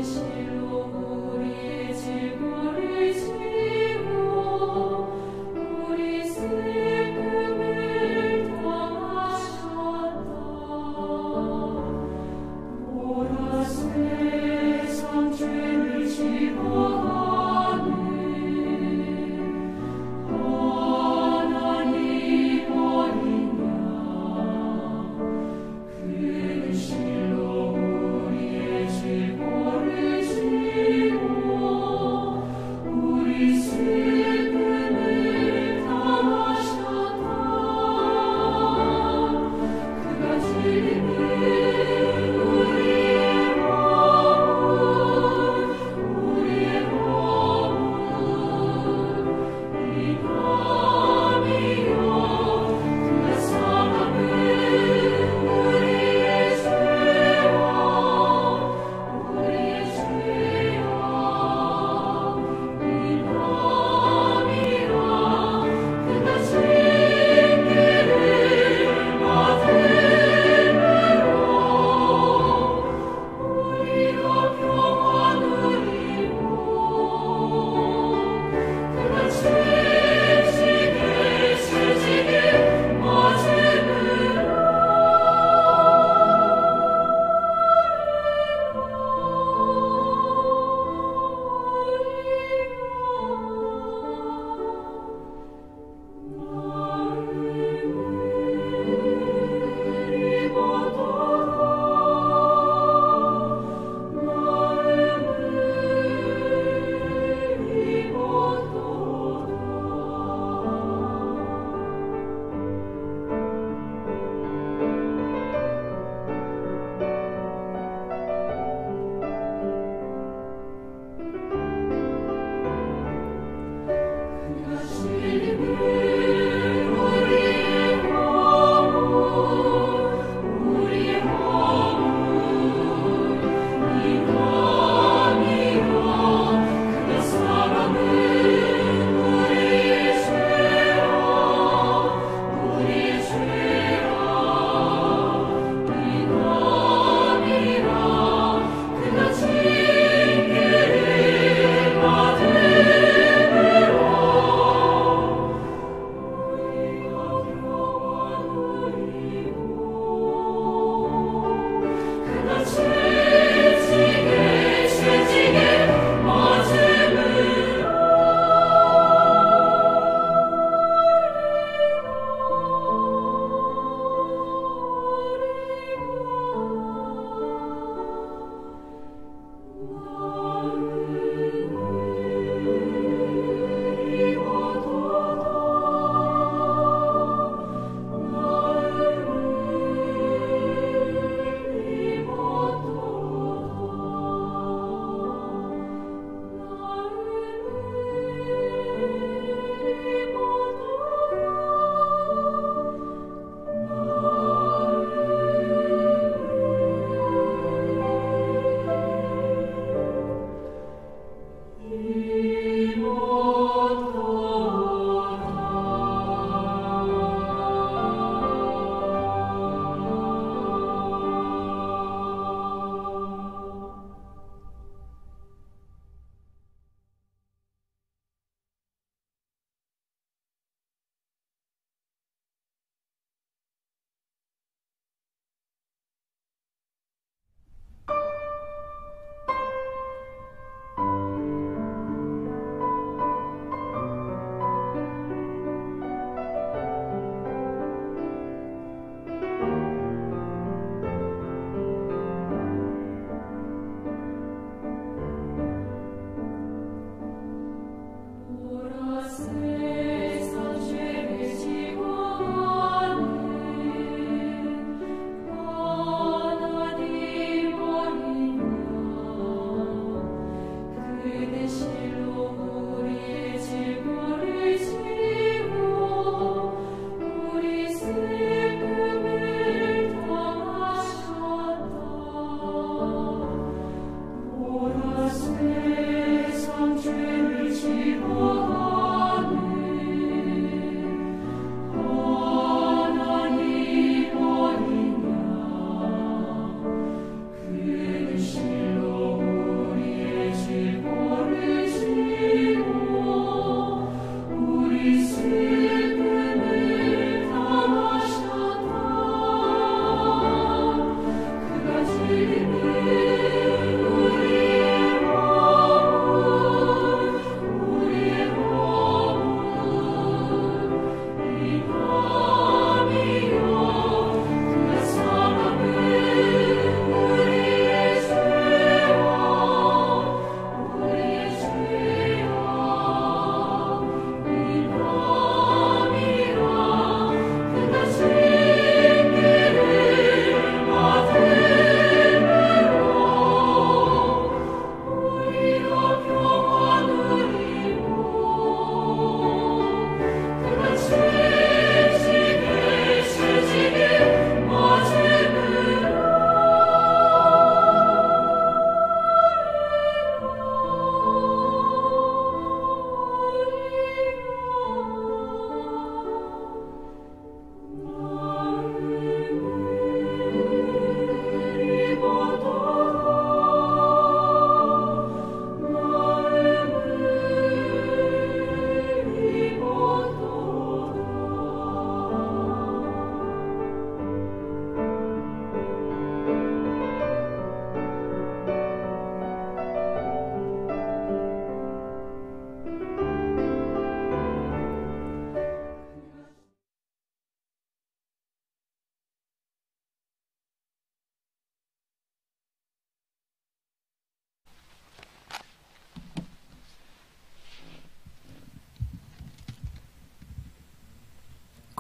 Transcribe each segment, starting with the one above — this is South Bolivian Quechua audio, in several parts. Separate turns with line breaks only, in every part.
실로 우리의 질고를 지고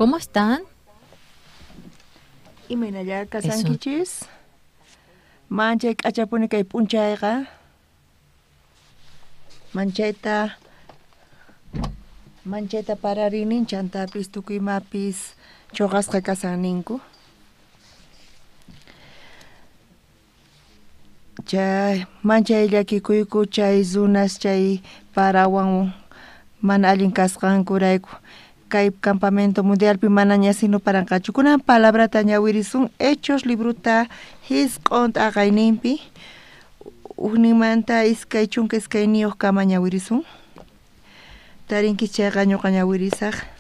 ¿Cómo están?
Imaynalla
Es un
kasankichis? Manchay k'achapuni kay p'unchayqa. Manchayta manchayta pararinin chantapis tukuy imapis chuqasqa kasan ninku. Chay manchay llakikuyku chay runas chay parawan mana allin kasqankurayku kay campamento mundialpi manaña sino paranqachu. Kunan palabrata ñawirisun Hechos libruta 9 t'aqayninpi ujninmanta 22 kama ñawirisun. Tarinki chayqa ñuqa ñawirisaq.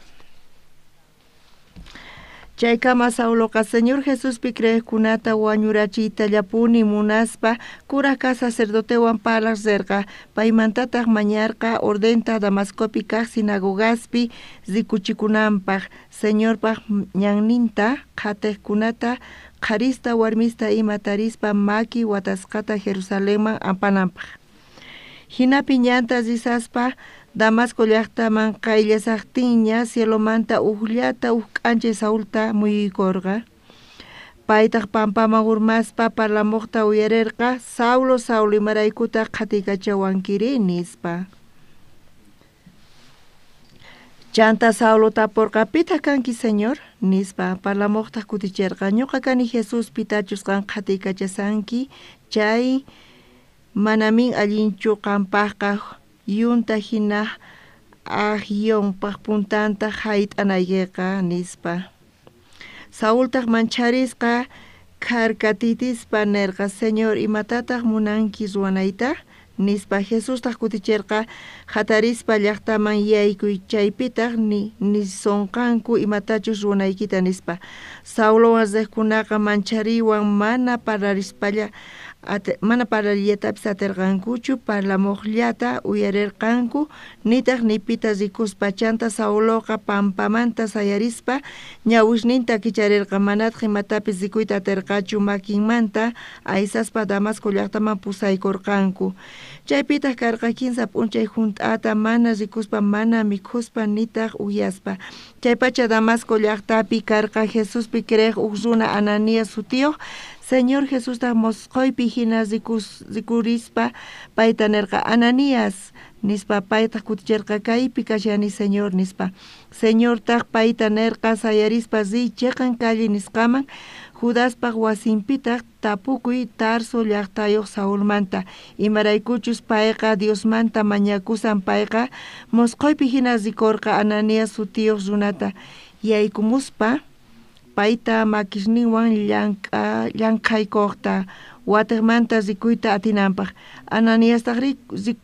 Chaykama Sauloqa Señor Jesuspi creeqkunata wañurachiytallapuni munaspa kuraj kaq sacerdotewan parlaq rirqa. Paymantataq mañarqa ordenta Damascopi kaq sinagogaspi rikuchikunanpaq Señorpaq ñanninta qhatiqkunata qharista warmista ima tarispa maki watasqata Jerusalenman apananpaq. Hinapi ñanta risaspa Damasco llaqtaman qayllasaqtinña cielomanta ujllata uj k'anchay Saulta muyuykurqa. Paytaq pampaman urmaspa parlamuqta uyarirqa: Saulo, Saulo, imaraykutaq qhatiykachawankiri, nispa. Chanta Saulo tapurqa: Pitaq kanki, Señor? Nispa. Parlamuqtaq kutichirqa: Ñuqa kani Jesús, pitachus qan qhatiykachasanki chay manamin allinchu qampaqqa yunta hina aqyunpaq puntanta hayt'anaykiqa, nispa. Saultaq mancharisqa kharkatitispa nirqa: Señor, imatataq munanki ruwanayta? Nispa. Jesustaq kutichirqa: Hatarispa llaqtaman yaykuy, chaypitaq nisonqanku imatachus ruwanaykita, nispa. Saulowan riqkunaqa manchariywan mana parlarispalla mana parlariytapis atirqankuchu, parlamuqllata uyarirqanku, nitaq nipita rikuspa. Chanta Sauloqa pampamanta sayarispa ñawisninta kicharirqa, manataq imatapis rikuyta atirqachu. Makinmanta aysaspa Damasco llaqtaman pusaykurqanku. Chaypitaq karqa 15 p'unchay junt'ata mana rikuspa, mana mikhuspa, nitaq uhyaspa. Chaypacha Damasco llaqtapi karqa Jesuspi creeq uj runa Ananías sutiyuq. Señor Jesustaq mosqoypi hina rikurispa payta nirqa: Ananías, nispa. Paytaq kutichirqa: Kaypi kashani, Señor, nispa. Señortaq payta nirqa: Sayarispa riy chiqan calle nisqaman, Judaspaq wasinpitaq tapukuy Tarso llaqtayuq Saulmanta, imaraykuchus payqa Diosmanta mañakusan. Payqa mosqoypi hina rikurqa Ananías sutiyuq runata yaykumuspa payta makisninwan llank'aykuqta watiqmanta rikuyta atinanpaq. Ananiastaq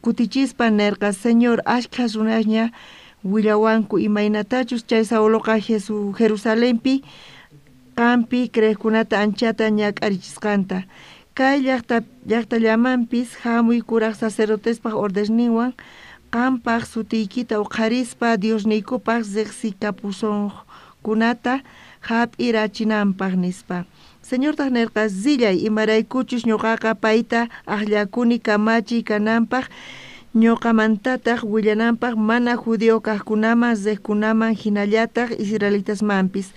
kutichispa nirqa: Señor, ashkha runasña willawanku imaynatachus chay Sauloqa Jerusalenpi qampi creeqkunata anchata ñak'arichisqanta. Kay llaqtallamanpis hamuy kuraj sacerdotespaq ordesninwan qampaq sutiykita uqharispa Diosniykupaq riqsikapusuqkunata hap'irachinanpaq, nispa. Señortaq nirqa: Rillay, imaraykuchus ñuqaqa payta akllakuni kamachiy kananpaq, ñuqamantataq willananpaq mana judío kaqkunaman riqkunaman hinallataq israelitasmanpis.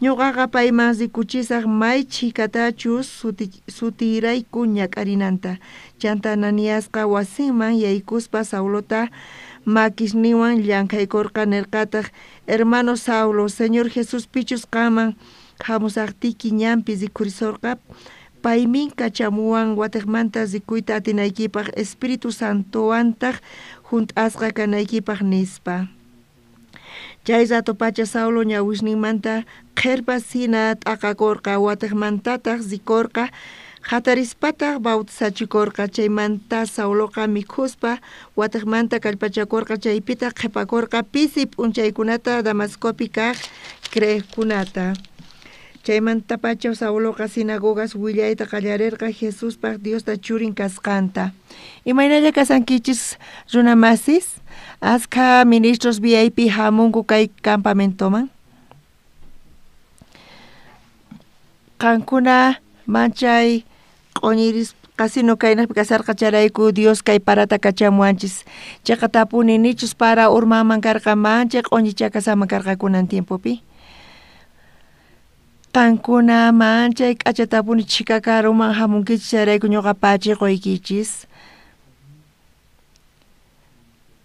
Ñuqaqa payman rikuchisaq may chhikatachus sutiyrayku ñak'arinanta. Chanta Ananiasqa wasinman yaykuspa Saulota makisninwan llank'aykurqa, nirqataq: Hermano Saulo, Señor Jesús pichus qanman hamusaqtiki ñanpi rikhurisurqa, paymin kachamuwan watiqmanta rikuyta atinaykipaq, Espíritu Santowantaq junt'asqa kanaykipaq, nispa. Chay rato pacha Saulo ñawisninmanta qhirpas hina t'aqakurqa, watiqmantataq rikurqa, hatarispataq bautizachikurqa. Chaymanta Sauloqa mikhuspa watiqmanta kallpachakurqa, chaypitaq qhipakurqa pisi p'unchaykunata Damascopi kaq creeqkunata. Chaymantapacha Sauloqa sinagogas willayta qallarirqa Jesuspaq Diosta churin kasqanta. Imaynalla kasankichis runamasis? Askha ministros VIP hamunku kay campamentoman. Qankuna manchay q'uñiris qasino kaynaqpi kasarqa charayku Dios kay parata kachamuwanchis. Chayqa tapuni nichus para urmanman karqa manchay q'uñicha kasanman karqa kunan tiempopi. Qankuna manchay k'achatapuni chhika karuman hamunkichis, chayrayku ñuqa pachiquykichis.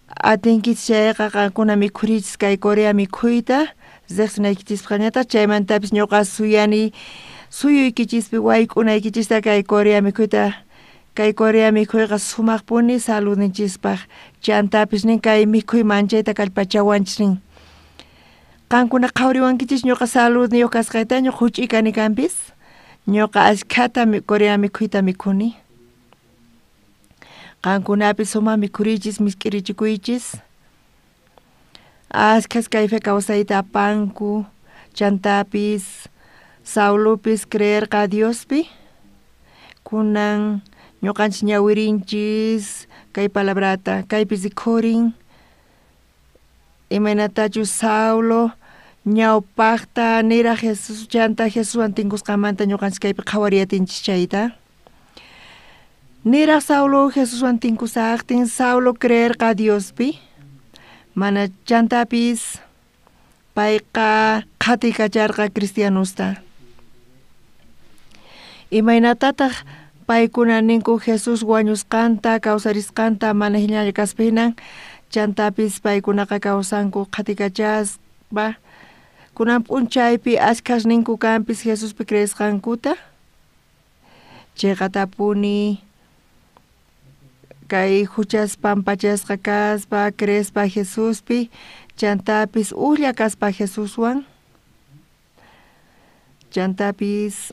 Atinkichis chayqa qankuna mikhurichis kay Corea mikhuyta riqsinaykichispaqñataq, chaymantapis ñuqa suyani suyuykichispi wayk'unaykichista kay Corea mikhuyta. Kay Corea mikhuyqa sumaqpuni saludninchispaq, chantapis nin kay mikhuy manchayta kallpachawanchis nin. Qankuna qhawariwankichis ñuqa saludniyuq kasqayta, ñuqa huch'uy kani kanpis, ñuqa ashkhata Corea mikhuyta mikhuni. Qankunapis sumaq mikhurichis, misk'irichikuychis. Ashkhas kay fe kawsayta apanku, chantapis Saulopis creerqa Diospi. Kunan ñuqanchis ñawirinchis kay palabrata, kaypi rikhurin imaynatachus Saulo ñawpaqta niraq Jesús chanta Jesuswan tinkusqanmanta ñuqanchis kaypi qhawariyatinchis chayta. Niraq Saulo Jesuswan tinkusaqtin, Saulo creerqa Diospi, mana chantapis payqa qhatikacharqa cristianosta. Imaynatataq paykuna ninku Jesús wañusqanta, kawsarisqanta mana hinalla kaspa hinan, chantapis paykunaqa kawsanku qhatikachaspa. Kunan p'unchaypi ashkhas ninku kanpis Jesuspi creesqankuta. Chiqatapuni kay huchas pampachasqa kaspa, creespa Jesuspi, chantapis ujlla kaspa Jesuswan, chantapis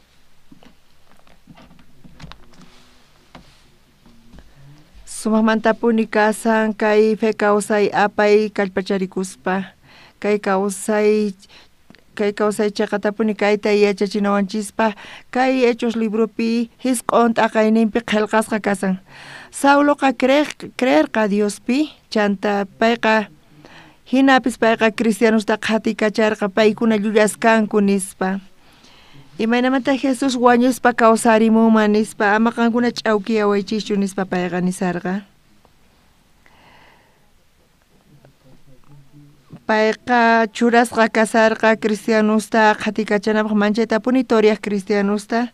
sumaqmantapuni kasan kay fe kawsay apay kallpacharikuspa, kay kawsay chiqatapuni kayta yachachinawanchispa, kay Hechos libropi jisq'on t'aqayninpi qillqasqa kasan. Sauloqa creerqa Diospi, chanta payqa hinapis payqa cristianosta qhatikacharqa paykuna llullas kanku nispa. Imaynamanta Jesús wañuspa kawsarimunman nispa, ama qankuna ch'awkiyawaychischu nispa payqa nisarqa. Payqa churasqa kasarqa cristianosta qhatikachanapaq manchaytapuni toriaq cristianosta.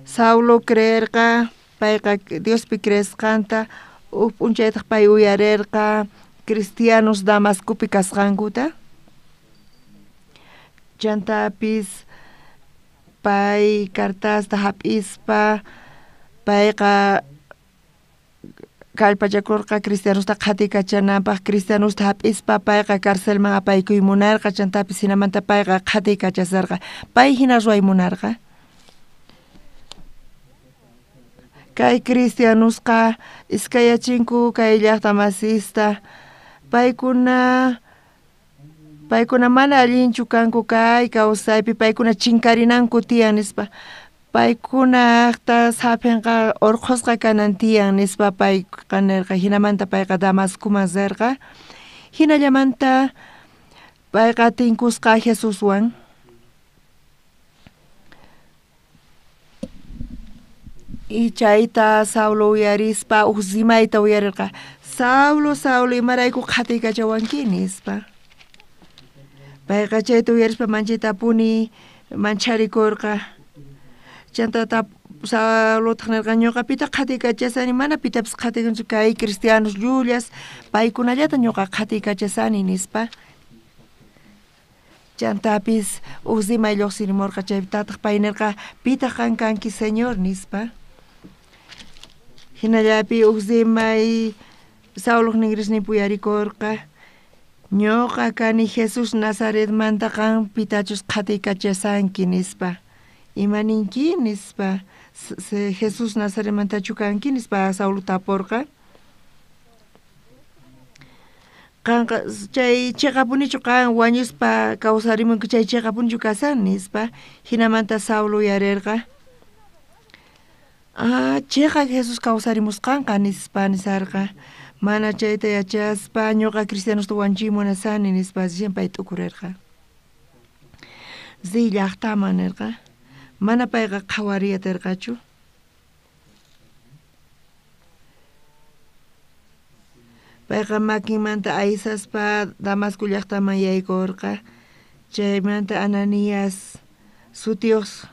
Saulo creerqa payqa Diospi creesqanta, uj p'unchaytaq pay uyarerqa cristianos Damascopi kasqankuta. Chantapis pay cartasta hap'ispa payqa kallpachakurqa cristianosta qhatikachananpaq, cristianosta hap'ispa payqa carcelman apaykuy munarqa, chantapis hinamanta payqa qhatikachasarqa, pay hina ruway munarqa. Kay cristianosqa iskayachinku kay llaqta masista, paykuna mana allinchu kanku kay kawsaypi, paykuna chinkarinanku tiyan nispa, paykunaqta saphinqa urqhusqa kanan tiyan nispa payqa nirqa. Hinamanta payqa Damascoman rirqa, hinallamanta payqa tinkusqa Jesuswan. Y chayta Saulo uyarispa uj rimayta uyarirqa, Saulo, Saulo, imarayku qhatikachawanki nispa. Payqa chayta uyarispa manchaytapuni mancharikurqa. Chanta Saulotaq nirqa, ñuqa pitaq qhatikachasani, mana pitapis qhatikanchu kay cristianos llullas, paykunallata ñuqa qhatikachasani nispa. Chantapis uj rimay lluqsirimurqa, chaytataq pay nirqa, pitaq qan kanki Señor nispa. Hinallapi uj rimay Sauloq ningrisninpi uyarikurqa, ñuqa kani Jesús Nazaretmanta qan pitachus qhatikachasanki nispa. Ima ninki nispa, Jesús Nazaretmantachu kanki nispa Saulo tapurqa. Qanqa chay chiqapunichu qan wañuspa kawsarimunki chay chiqapunichu kasan nispa. Hinamanta Saulo uyarirqa, ah, chiqa Jesús kawsarimusqanqa nispa nisarqa. Mana chayta yachaspa ñuqa cristianosta wanchiy munasani nispa pay t'ukurirqa. Riy llaqtaman nirqa, mana payqa qhawariyatirqachu. Payqa makinmanta aysaspa Damasco llaqtaman yaykurqa. Chaymanta Ananías sutiyoj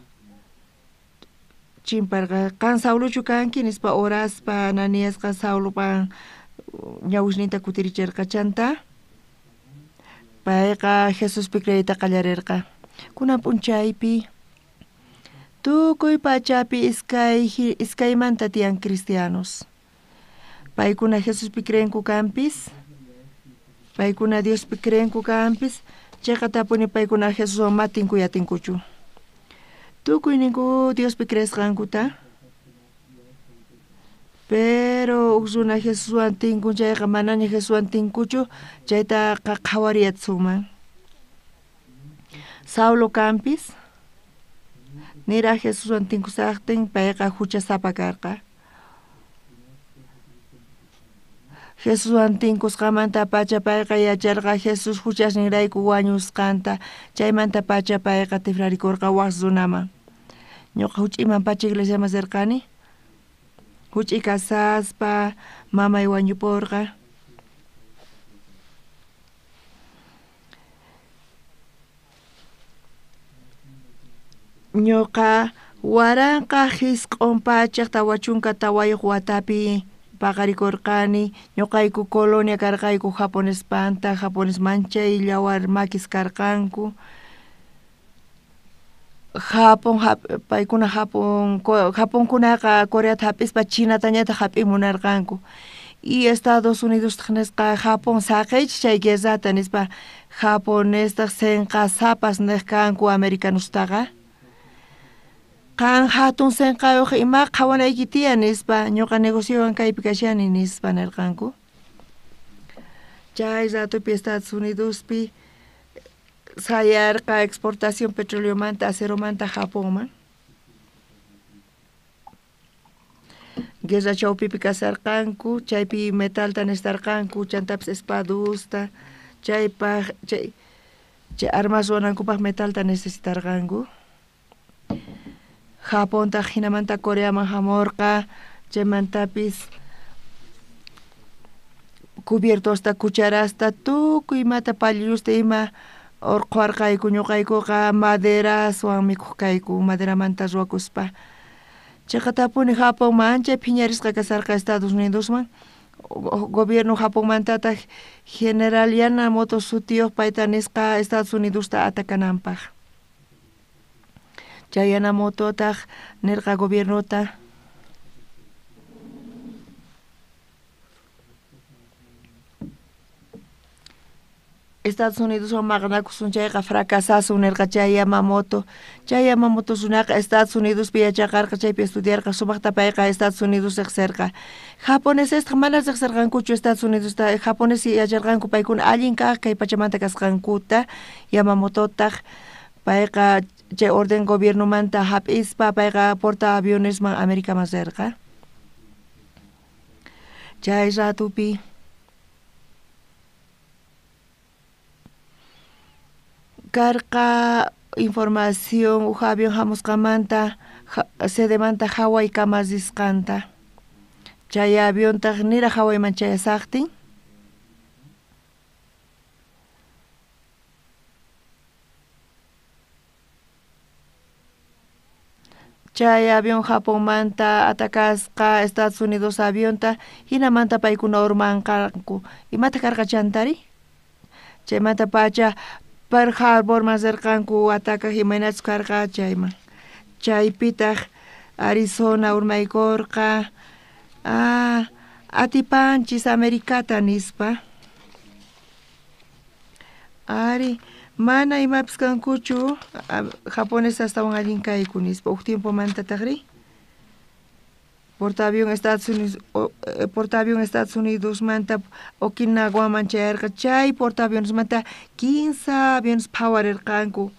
chimparqa. Qan Saulochu kanki nispa oraspa Ananiasqa Saulopa ñawisninta kutiricherqa. Chanta payqa Jesuspi creeyta qallarerqa. Kunan p'unchaypi tukuy pachapi iskaymanta tiyan cristianos. Paykuna Jesuspi creenku kanpis, paykuna Diospi creenku kanpis, cheqatapuni paykuna Jesuswan matinku yatinkuchu. Tukuyninku Diospi creesqankuta, pero uj runa Jesuswan tinkun chayqa manaña Jesuswan tinkuchu, chaytaqa qhawariyatsunman. Saulo kanpis, niraj Jesuswan tinkusaqtin payqa huchasapa karqa. Jesuswan tinkusqamanta pacha payqa yacharqa Jesús huchasninrayku wañusqanta, chaymanta pacha payqa tifrarikurqa waj runaman. Ñuqa huch'iman pacha iglesiaman rirqani. Huch'i kasaspa mamay wañupurqa. Ñuqa 1944 watapi paqarikurqani. Ñuqayku colonia karqayku japonespanta, japones manchay yawar makis karqanku. Japón paykuna Japonkunaqa Coreata hap'ispa Chinatañataq hap'imunarqanku. Y Estados Unidostaq nisqa Japón saqiychik chay guerrata nispa japonestaq sinqasapas niq kanku americanostaqa. Qan hatun sinqayuq ima qhawanayki tiyan nispa ñuqa negociowan kaypi kashani nispa nirqanku. Chay ratopi Estados Unidospi sayarqa exportación petroleomanta aceromanta Japonman. Guerra chawpipi kasarqanku, chaypi metalta necesitarqanku, chantapis espadusta, chaypaq chay armas ruwanankupaq metalta necesitarqanku. Japontaq hinamanta Coreaman hamurqa, chaymantapis cubiertosta, cucharasta, tukuy imata pallusta ima urqhuarqayku. Ñuqaykuqa maderaswan mikhuq kayku, maderamanta ruwakuspa. Chayqatapuni Japón ancha phiñarisqa kasarqa Estados Unidosman. Gobierno Japonmantataq General Yamamoto sutiyuq payta nisqa Estados Unidosta atakananpaq. Chay Yamamototaq nirqa gobiernota Estados Unidoswan maqanakusun chayqa fracasasun nirqa chay Yamamoto. Chay Yamamoto runaqa Estados Unidospi yachaqarqa, chaypi estudiarqa, sumaqta payqa Estados Unidos riqsirqa. Japonesestaq mana riqsirqankuchu Estados Unidosta, japoneses yacharqanku paykuna allin kaq kay pachamanta kasqankuta. Yamamototaq payqa chay orden gobiernomanta hap'ispa payqa portaavionesman Americaman rirqa. Chay ratupi karqa información uj avión hamusqamanta sedemanta Hawaiikama risqanta. Chay aviontaq niraj Hawaiiman chayasaqtin chay avión Japonmanta atakasqa Estados Unidos avionta, hinamanta paykuna urmanqanku. Imataq karqa chantari? Chaymanta pacha Pearl Harborman rirqanku atakaq imaynachus karqa chayman. Chaypitaq Arizona urmaykurqa. Atipanchis Americata nispa. Ari mana imapis kankuchu japones astawan allin kayku nispa. Uj tiempomantataqri portaavión Estados Unidos portaavión Estados Unidosmanta Okinawaman chayarqa. Chay portaavionesmanta 15 aviones phawarirqanku.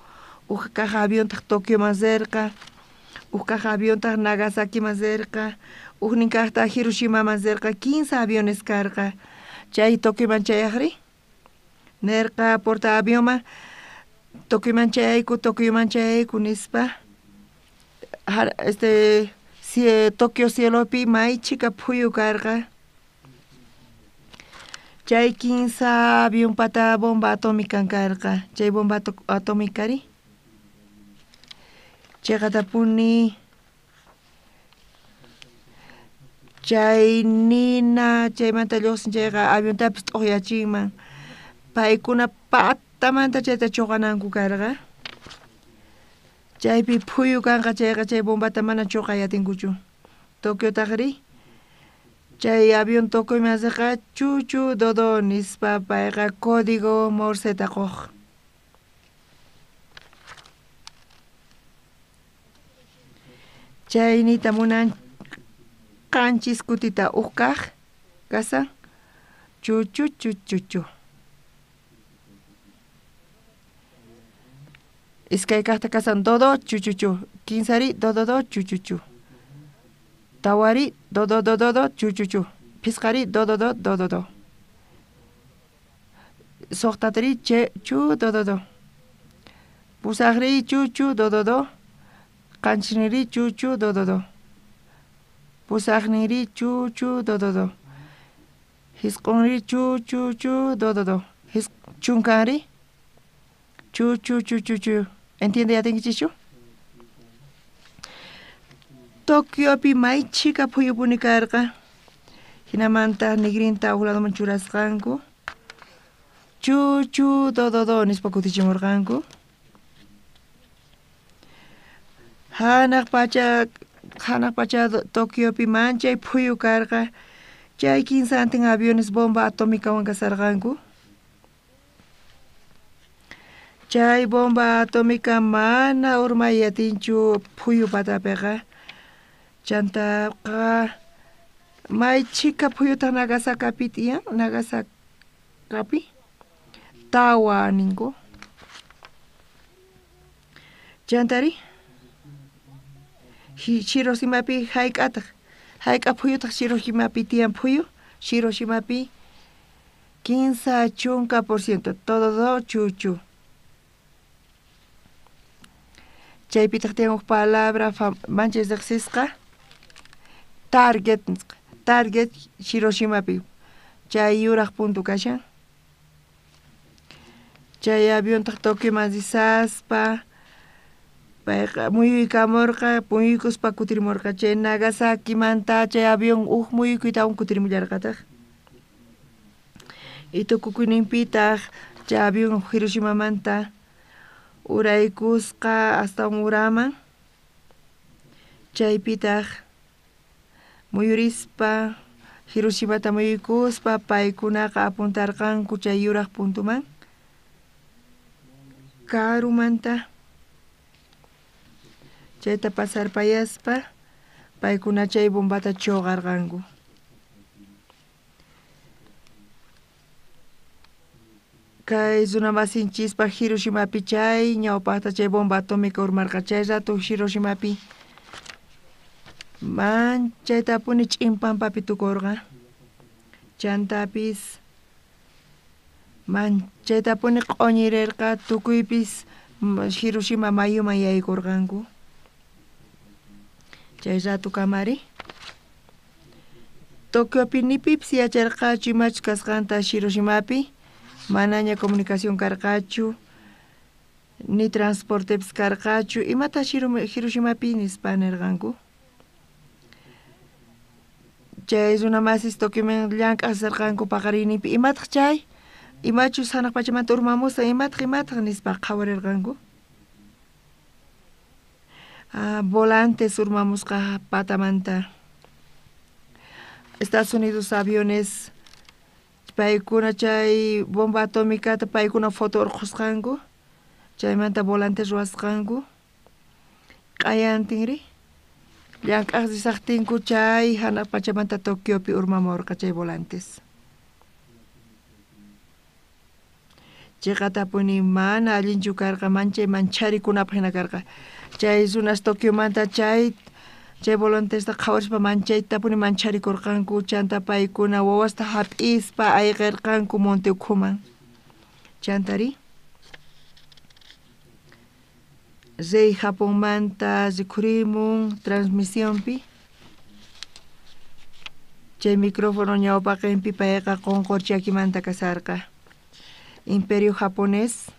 Uj kaq aviontaq Tokioman rirqa, uj kaq aviontaq Nagasakiman rirqa, ujnin kaqtaq Hiroshimaman rirqa. 15 aviones karqa. Chay Tokioman chayaqri nirqa portaavionman Tokioman chayayku, Tokioman chayayku nispa. Tokio cielopi may chhika phuyu karqa. Chay 15 avionpata bomba atómica karqa. Chay bomba atómicari Cheqatapuni chay nina chaymanta lluqsin chayqa aviontapis t'uqyachinman. Paykuna patamanta chayta chuqananku karqa. Chaypi phuyu kanqa chayqa chay bombata mana chuqay atinkuchu. Tokiotajri chay avión Tokioman riqa chuchu dodo nispa payqa código Morseta quq. Chay niyta munan qanchis kutita uj kaq kasan chuchu chuchu chu. Iskay kaqta kasan dodo chuchuchu. Kinsari dodo do chuchuchu. Tawari dodo dodo do chuchuchu. Phisqari dodo do dodo do. Suqtatari che chu dodo do. Pusaqri chuchu dodo do. Qanchisniri chuchu dodo do. Pusaqniri chuchu dodo do. Hisq'unri chuchu chu dodo do. Chunkanri chu chu chu chu chu. ¿Entiende atinkichikchu? Tokiopi may chhika phuyupuni karqa. Hinamanta nigrinta uj ladoman churasqanku. Chu chu do do do nispa kutichimurqanku. Hanaq pacha Tokiopi manchay phuyu karqa. Chay kinsantin aviones bomba atómicawan kasarqanku. Chay bomba atómica mana urmay atinchu phuyu patapiqa. Chantaqa may chhika phuyutaq Nagasakapi tiyan, Nagasakapi tawa ninku. Chantari Hiroshimapi hayk'ataq, hayk'a phuyutaq Hiroshimapi tiyan phuyu, Hiroshimapi 30% todo do chuchu. Chaypitaq tiyan uj palabra manchay riqsisqa target nisqa, target Hiroshimapi chay yuraq punto kashan. Chay aviontaq Tokioman risaspa payqa muyuykamurqa, muyuykuspa kutirimurqa. Chay Nagasakimanta chay avión uj muyuykuytawan kutirimullarqataq. Y tukukuyninpitaq chay avión Hiroshimamanta uraykusqa astawan uraman. Chaypitaq muyurispa Hiroshimata muyuykuspa paykunaqa apuntarqanku chay yuraq puntuman karumanta. Chayta pasarpayaspa paykuna chay bombata chuqarqanku. Kay runamasinchispa Hiroshimapi chay ñawpaqta chay bomba atómica urmarqa. Chay rato Hiroshimapi manchaytapuni ch'in pampapi tukurqa. Chantapis manchaytapuni q'uñirirqa, tukuypis Hiroshima mayuman yaykurqanku. Chay rato kamari Tokiopi ni pipis yacharqachu imachus kasqanta Hiroshimapi. Manaña comunicación karqachu, ni transportepis karqachu. Imata Hiroshimapi nispa nirqanku. Chay runamasis Tokioman llank'aq risarqanku paqarinninpi. Imataq chay? Imachus hanaq pachamanta urmamusqa, imataq imataq nispa qhawarirqanku. Volantes urmamusqa patamanta. Estados Unidos aviones paykuna chay bomba atómicata paykuna foto urqhusqanku. Chaymanta volantes ruwasqanku. Q'ayantinri llank'aq risaqtinku chay hanaq pachamanta Tokiopi urmamurqa chay volantes. Chiqatapuni mana allinchu karqa, manchay mancharikunapaq hina karqa. Chay runas Tokiomanta chay volantesta qhawarispa manchaytapuni mancharikurqanku. Chanta paykuna wawasta hap'ispa ayqirqanku monte ukhuman. Chantari rey Japonmanta rikhurimun transmisionpi. Chay micrófono ñawpaqinpi payqa qunqurchakimanta kasarqa. Imperio japonés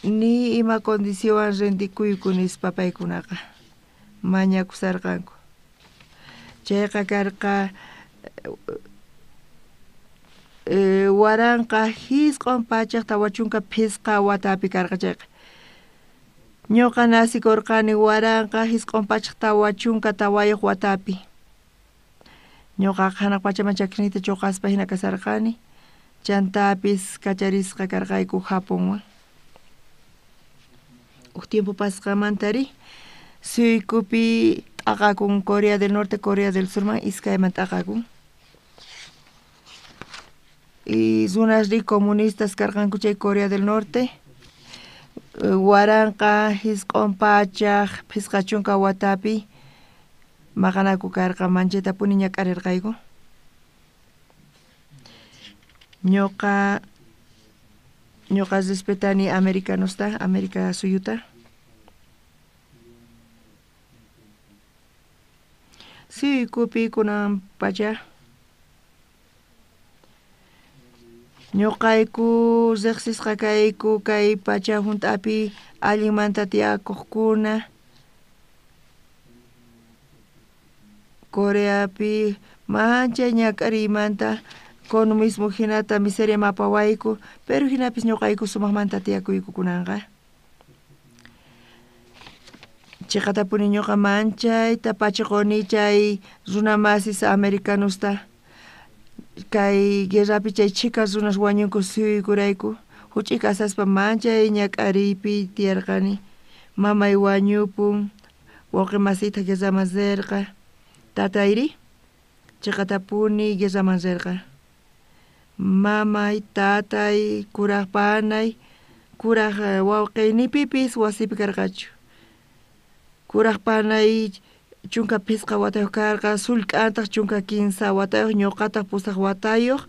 Ni ima condicionwan rendikuyku nispa paykunaqa mañakusarqanku. Chayqa karqa 1945 watapi karqa chayqa. Ñuqa nacikurqani 1944 watapi. Ñuqaqa hanaq pachaman chakrinita chuqaspa hina kasarqani. Chantapis kacharisqa karqayku Japonwan. Uj tiempo pasqamantari suykupi t'aqakun Corea del Norte, Corea del Surman iskayman t'aqakun. Y runasri comunistas karqanku chay Corea del Norte. 1950 watapi maqanaku karqa manchaytapuni ñak'arirqayku. Ñuqa respetani americanosta, América suyuta. Suykupi kunan pacha ñuqayku riqsisqa kayku kay pacha hunt'api allinmanta tiyakuqkuna. Coreapi manchay ñak'ariymanta comunismo hinata miseria mapawayku, pero hinapis ñuqayku sumaqmanta tiyakuyku kunanqa. Chiqatapuni ñuqa manchayta pachiquni chay runamasis americanosta. Kay guerrapi chay chhika runas wañunku suykurayku. Huch'i kasaspa manchay ñak'ariypi tiyarqani. Mamay wañupun, wawqi masiyta guerraman rirqa. Tatayri chiqatapuni guerraman rirqa. Mamay, tatay, kuraq panay, kuraq wawqiy nipipis wasipi karqachu. Kuraq panay 15 watayuq karqa, sullk'antaq 13 watayuq, ñuqataq 8 watayuq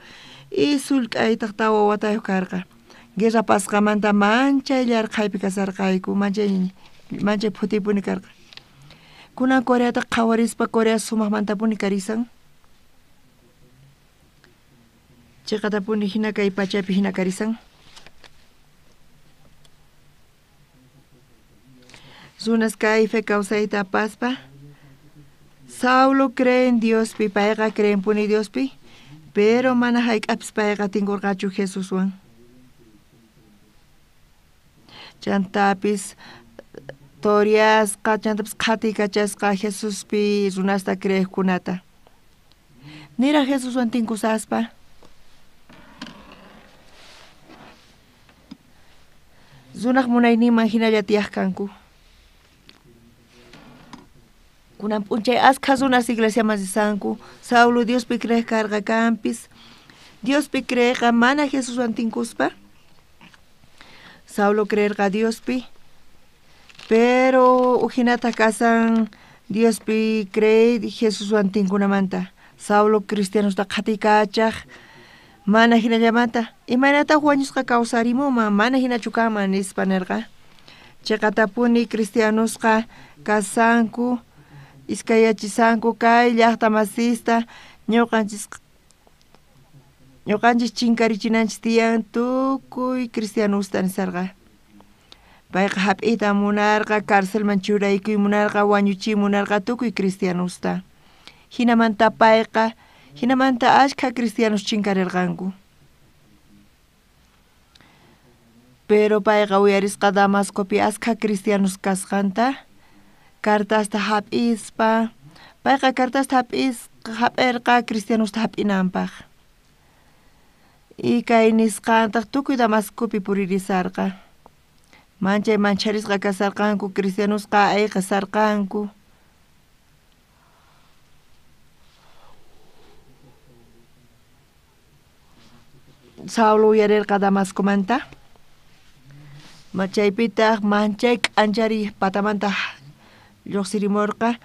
y sullk'aytaq 4 watayuq karqa. Guerra pasqamanta manchay llarqhaypi kasarqayku, manchay phutipuni karqa. Kunan Coreata qhawarispa Corea sumaqmantapuni karisan. Chiqatapuni hina kay pachapi hina karisan. Runas kay fe kawsayta apaspa. Saulo cree en Diospi, payqa creenpuni Diospi, pero mana hayk'apis payqa tinkurqachu Jesuswan. Chantapis toriasqa, chantapis qhatiykachasqa Jesuspi runasta creeqkunata. Niraq Jesuswan tinkusaspa. Runaq munayninman hinalla tiyaq kanku. Kunan p'unchay askha runas iglesiaman risanku. Saulo Diospi creeq karqa kanpis. Diospi creeqa mana Jesuswan tinkuspa. Saulo creerqa Diospi, pero ujinata kasan Diospi creey Jesuswan tinkunamanta. Saulo cristianosta qhatiykachaq mana hinallamanta. Imaynataq wañusqa kawsarimunman, mana hinachu kanman nispa nirqa. Chiqatapuni cristianosqa kasanku, iskayachisanku kay llaqta masista, ñuqanchis chinkarichinanchis tiyan tukuy cristianosta nisarqa. Payqa hap'iyta munarqa, carcelman churaykuy munarqa, wañuchiy munarqa tukuy cristianosta. Hinamanta payqa, hinamanta ashkha cristianos chinkarirqanku. Pero payqa uyarisqa Damascopi ashkha cristianos kasqanta, cartasta hap'ispa, payqa cartasta hap'irqa cristianosta hap'inanpaq. Y kay nisqantaq tukuy Damascopi puririsarqa. Manchay mancharisqa kasarqanku, cristianosqa ayqasarqanku. Saulo uyarirqa Damascomanta. Chaypitaq manchay k'anchari patamanta lluqsirimurqa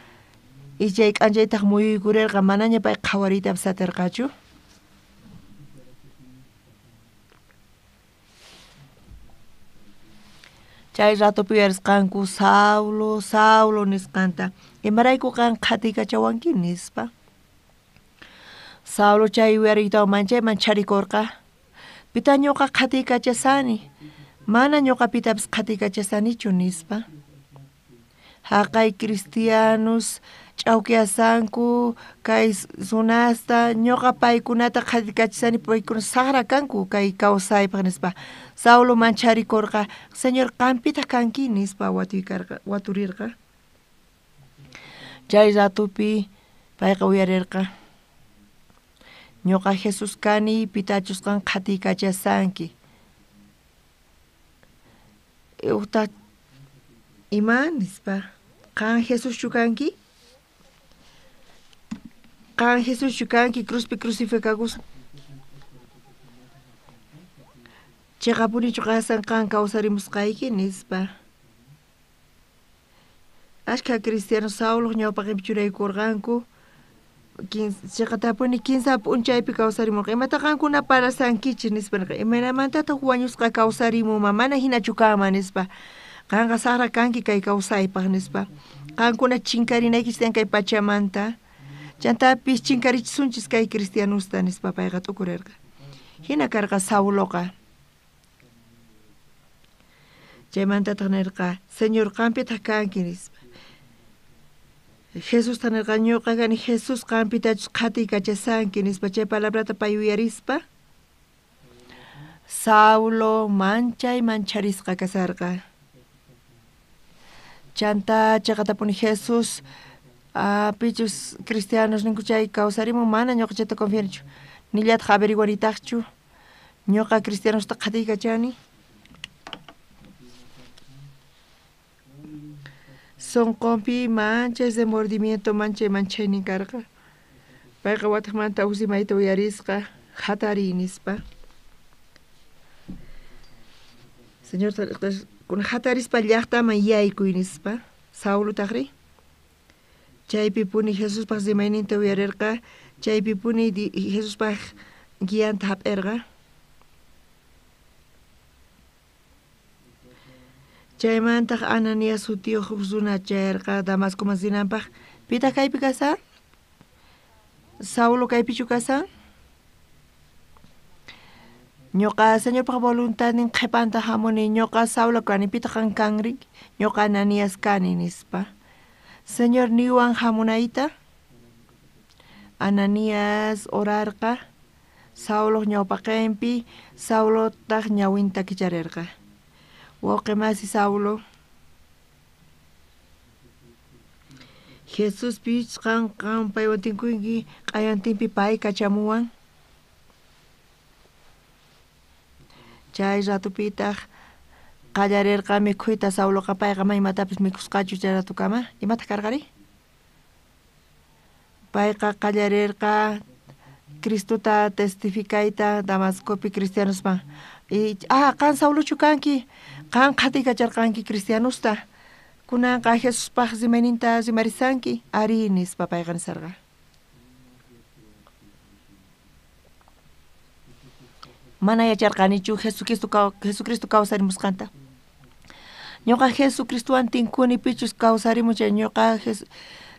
y chay k'anchaytaq muyuykurirqa, manaña pay qhawariytapis atirqachu. Chay ratopi uyarisqanku Saulo, Saulo nisqanta. Imarayku qan qhatiykachawanki nispa. Saulo chay uyariytawan manchay mancharikurqa. Pitaq ñuqa qhatiykachasani. Mana ñuqapitapis qhatikachasanichu nispa. Haqay cristianos ch'awkiyasanku kay runasta ñuqa paykunata qhatikachasani paykuna saqra kanku kay kawsaypaq nispa. Saulo mancharikurqa, Señor qampitaq kanki nispa waturirqa. Chay ratupi payqa uyarirqa. Ñuqa Jesús kani pitachus qan qhatikachasanki. Uqta ima nispa qan Jesuschu kanki? Qan Jesuschu kanki cruzpi crucificakus? Chiqapunichu qasan qan kawsarimusqayki nispa. Ashkha cristiano Sauloq ñawpaqinpi churaykurqanku chiqatapuni kinsa p'unchaypi kawsarimurqa. Imata qankuna parasankichis nispa nirqa. Imaynamantataq wañusqa kawsarimunman mana hinachu kanman nispa. Qanqa saqra kanki kay kawsaypaq nispa. Qankuna chinkarinaykichis tiyan kay pachamanta. Chantapis chinkarichisunchis kay cristianusta nispa payqa t'ukurirqa. Hina karqa Sauloqa. Chaymantataq nirqa, Señor qampitaq kanki nispa. Jesusta nirqa, ñuqa kani Jesús qampitachus qhatikachasanki nispa. Chay palabrata pay uyarispa Saulo manchay mancharisqa kasarqa. Chanta chiqatapuni Jesús pichus cristianos ninku chay kawsarimun mana ñuqa chayta confianichu nillataq averiguanitaqchu ñuqa cristianosta qhatiykachani. Sonqonpi manchay remordimiento manchay manchaynin karqa. Payqa wataqmanta uj rimayta uyarisqa hatariy nispa. Señor hatarispa llaqtaman yaykuy nispa. Saulotaqri chaypipuni Jesuspaq rimayninta uyarirqa, chaypipuni Jesuspaq guianta hap'irqa. Chaymantaq Ananías sutiyuq huk runa chayarqa Damascoman rinanpaq. Pitaq kaypi kasan? Saulo kaypichu kasan? Ñuqa Señorpaq voluntadnin qhipanta hamuni, ñuqa Saulo kani, pitaq qan kanri? Ñuqa Ananías kani nispa. Señor niwan hamunayta. Ananías orarqa Sauloq ñawpaqinpi, Saulotaq ñawinta kicharirqa. Wawqi masi Saulo, Jesuspich qan qan paywan tinkunki q'ayantinpi pay kachamuwan. Chay ratupitaq qallarirqa mikhuyta Sauloqa payqa may imatapis mikhusqachu chay ratukama. Imataq karqari? Payqa qallarirqa Cristota testificayta Damascopi cristianosman. Qan Saulochu kanki? Qan qhatikacharqanki cristianosta. Kunanqa Jesuspaq rimayninta rimarisanki? Ari nispa payqa nisarqa. Mana yacharqanichu Jesucristo kawsarimusqanta. Ñuqa Jesucristowan tinkuni pichus kawsarimun chay ñuqa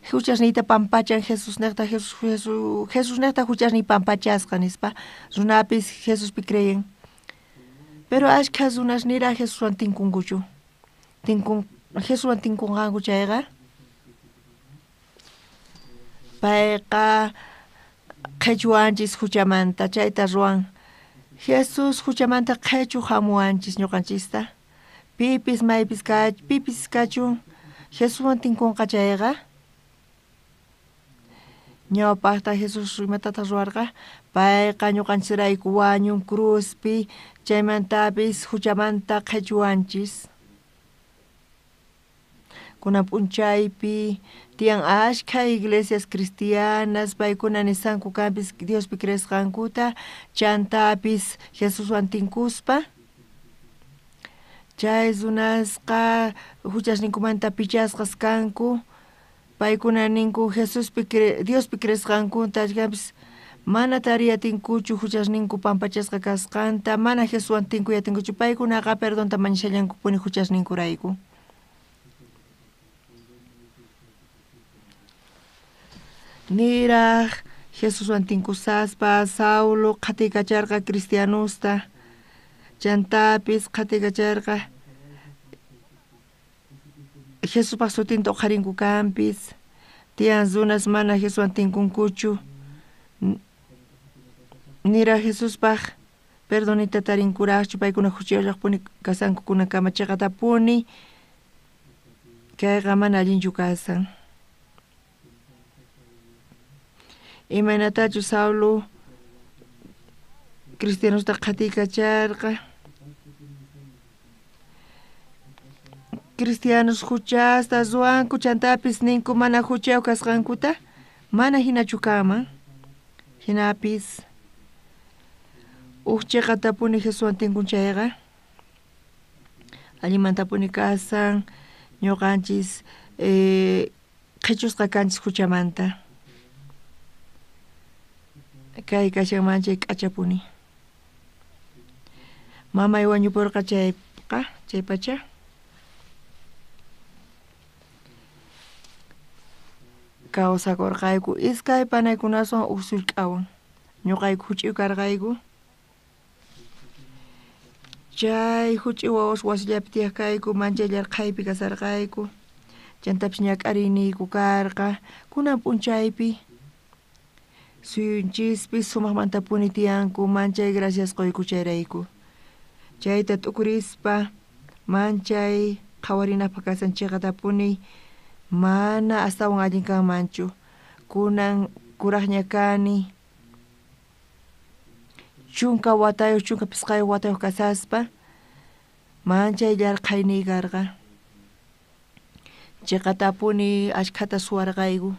huchasniyta pampachan Jesusniqta Jesusniqta huchasniy pampachasqa nispa. Runapis Jesuspi creen. Pero ashkha runas niraq Jesuswan tinkunkuchu. Jesuswan tinkunqanku chayqa payqa qhichwanchis huchamanta chayta ruwan. Jesús huchamanta qhichu hamuwanchis ñuqanchista. Pipis maypis pipis kachun Jesuswan tinkunqa chayqa ñawpaqta Jesús imatataq ruwarqa? Payqa ñuqanchisrayku wañun cruzpi chaymantapis huchamanta qhichwanchis. Kunan p'unchaypi tiyan ashkha iglesias cristianas paykuna nisanku kanpis Diospi creesqankuta chantapis Jesuswan tinkuspa chay runasqa huchasninkumanta pichasqas kanku. Paykuna ninku Jesuspi Diospi creesqankuta kanpis mana tariyatinkuchu huchasninku pampachasqa kasqanta, mana Jesuswan tinkuyatinkuchu paykunaqa perdonta mañashallankupuni huchasninkurayku. Niraq Jesuswan tinkusaspa Saulo qhatikacharqa cristianosta. Chantapis qhatikacharqa Jesuspaj sutinta uqharinku kanpis. Tiyan runas mana Jesuswan tinkunkuchu. Nira Jesuspaj perdonita tarinkuraqchu, paykuna huchayuqpuni kasanku kunankama chiqatapuni kayqa mana allinchu kasan. Imaynatachu Saulo cristianosta qhatikacharqa. Cristianos huchasta ruwanku chantapis ninku mana huchayuq kasqankuta, mana hinachu kanman. Hinapis uj chiqatapuni Jesuswan tinkun chayqa allinmantapuni kasan, ñuqanchis qhichusqa kanchis huchamanta. Kay kashan manchay k'achapuni. Mamay wañupurqa chayqa, chay pacha. Kawsakurqayku iskay panaykunaswan uj sullk'awan. Ñuqayku huch'uy karqayku. Chay huch'uy wawas wasillapi tiyaq kayku, manchay llarqhaypi kasarqayku. Chantapis ñak'ariyniyku karqa. Kunan p'unchaypi suyunchispis sumaqmantapuni tiyanku, manchay gracias quyku chayrayku. Chayta t'ukurispa manchay qhawarinapaq kasan chiqatapuni mana astawan allin kanmanchu. Kunan kuraqña kani, 10 watayuq, 15 watayuq kasaspa manchay llarqhayniy karqa. Chiqatapuni ashkhata suwarqayku.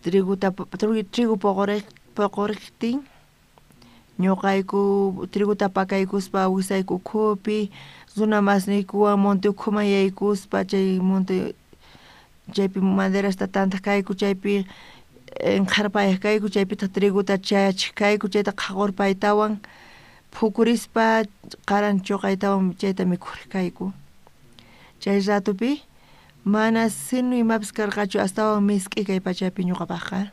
Trigo poqoriqtin ñuqayku triguta pakaykuspa wisayku ukhupi, runa masniykuwan monte ukhuman yaykuspa chay monte chaypi maderasta tantaq kayku, chaypi qharpayaq kayku, chaypitaq triguta chayachiq kayku, chayta qhaqurpaytawan phukurispa qaran chuqaytawan chayta mikhuriq kayku. Chay ratupi mana sinu imapis karqachu, astawan misk'i kay pachapi ñuqapaqqa.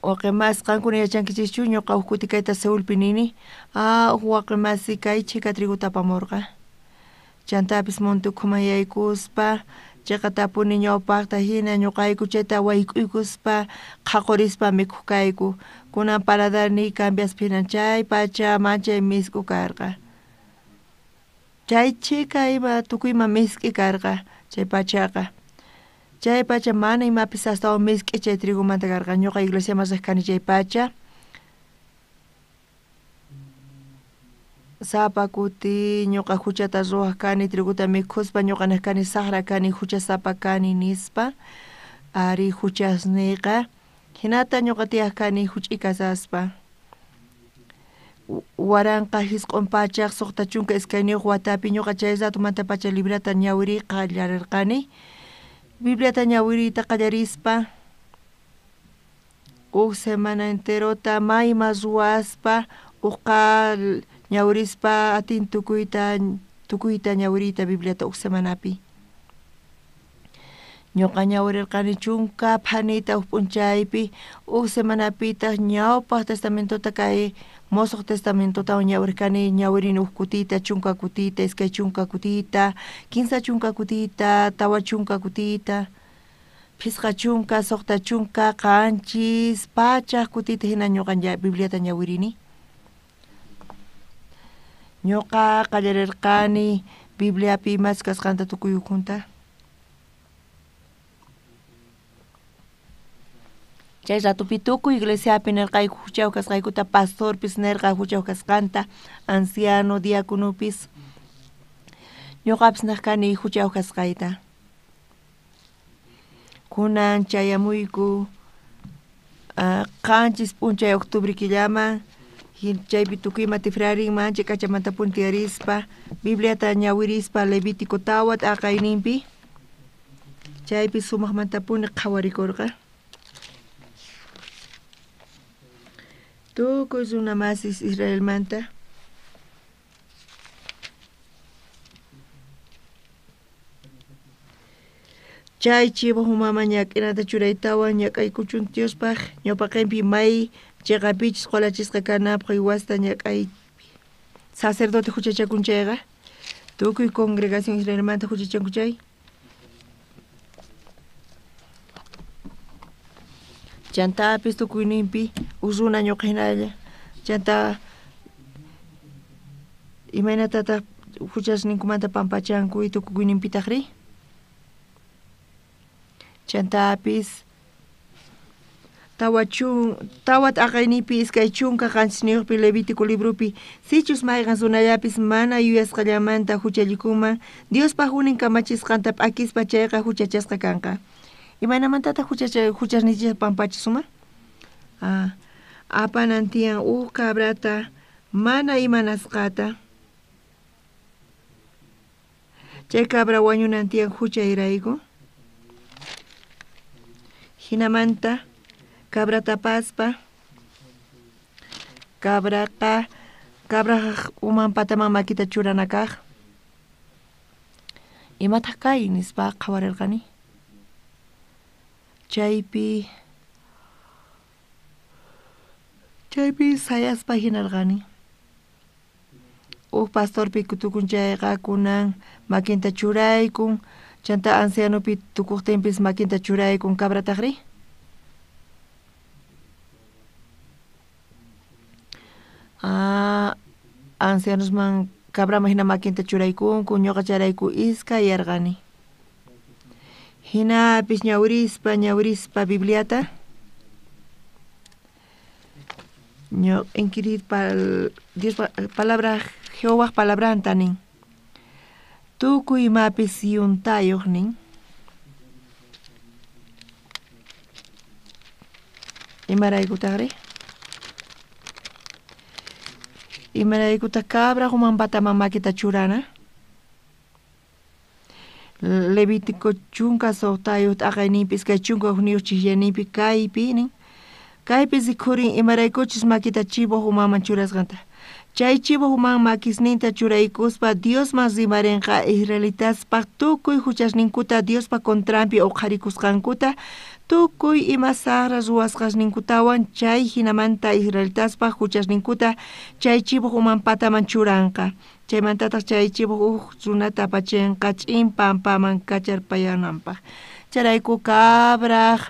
Waqi masi qankuna yachankichischu, ñuqa uj kuti kayta Seulpi nini, uj waqi masi kay chhika triguta apamurqa. Chantapis monte ukhuman yaykuspa chiqatapuni ñawpaqta hina ñuqayku chayta wayk'uykuspa qhaqurispa mikhuq kayku. Kunan paladarniy cambiaspa hinan chay pacha manchay misk'u karqa. Chay chhika ima tukuyma misk'i karqa chay pachaqa. Chay pacha mana imapis astawan misk'i chay trigomanta karqa. Ñuqa iglesiaman riq kani chay pacha. Sapa kuti ñuqa huchata ruwaq kani, triguta mikhuspa ñuqa niq kani saqra kani, huchasapa kani nispa. Ari huchasniyqa hinata ñuqa tiyaq kani huch'i kasaspa. 1962 watapi ñuqa chay ratumanta pacha librata ñawiriy qallarirqani. Bibliata ñawiriyta qallarispa uj semana enterota mayma ruwaspa uqa ñawirispa atin tukuyta ñawiriyta Bibliata uj semanapi. Ñuqa ñawirirqani 10 phanita uj p'unchaypi, uj semanapitaq ñawpaq testamentota kay Mosuq testamentotawan ñawirqani, ñawirini uj kutita, 10 kutita, 20 kutita, 30 kutita, 40 kutita, 50, 60, 700 kutita hina ñuqa Bibliata ñawirini. Ñuqa qallarirqani Bibliapi imas kasqanta tukuy ukhunta. Chay ratupi tukuy iglesiapi nirqayku huchayuq kasqaykuta, pastorpis nirqa huchayuq kasqanta, anciano, diáconopis. Ñuqapis niq kani huchayuq kasqayta. Kunan chayamuyku 7 p'unchay octubre killaman, chaypi tukuyma tifrarin manchay k'achamantapuni tiyarispa, Bibliata ñawirispa Levítico 4 t'aqayninpi, chaypi sumaqmantapuni qhawarikurqa. Tukuy runa masis Israelmanta Chay chivoj umaman ñak'inata churaytawan ñak'aykuchun Diospaj ñawpaqenpi may cheqapichus qolachisqa kananpaj uywasta ñak'ay. Sacerdote juchachakun chayqa tukuy congregación Israelmanta juchachanku chay. Chantapis tukuyninpi uj runa ñuqa hinalla. Chanta imaynatataq juchasninkumanta pampachanku y tukuyninpitajri? Chantapis tawa t'aqayninpi 27 Levítico libropi sichus mayqan runallapis mana yuyasqallamanta juchallikunman Diospaj unin kamachisqanta p'akispa chayqa juchachasqa kanqa. Imaynamantataq juchasninchista pampachisuman? Apanan tiyan uj cabrata mana imanasqata. Chay cabra wañunan tiyan juchayrayku. Hinamanta cabrata paspa cabraqa cabraj uman pataman makita churana kaq. Imataq kay nispa qhawarirqani. Chaypi sayaspa hinarqani. Uj pastorpi tukun chayqa kunan makinta churaykun, chanta ancianopi tukuqtinpis makinta churaykun cabratajri. Ancianosman cabraman hina makinta churaykunku, ñuqa chayrayku iskayarqani. Hinapis ñawirispa Bibliata inquirir Diospa palabra Jehovaj palabranta nin. Tukuy imapis yuntayuq nin. Imaraykutaqri? Imaraykutaq cabraj uman pataman makita churana? Levítico 16 t'aqayninpi 21 chijllayninpi kaypi nin. Kaypi rikhurin imaraykuchus makita chivoj umaman churasqanta. Chay chivoj uman makisninta churaykuspa Diosman rimarinqa israelitaspaj tukuy juchasninkuta Diospa contranpi uqharikusqankuta tukuy ima saqra ruwasqasninkutawan chay hinamanta israelitaspaj juchasninkuta chay chivoj uman pataman churanqa. Chaymantataq chay chivoj uj runata apachinqa ch'in pampaman kacharpayananpaj. Chayrayku cabraj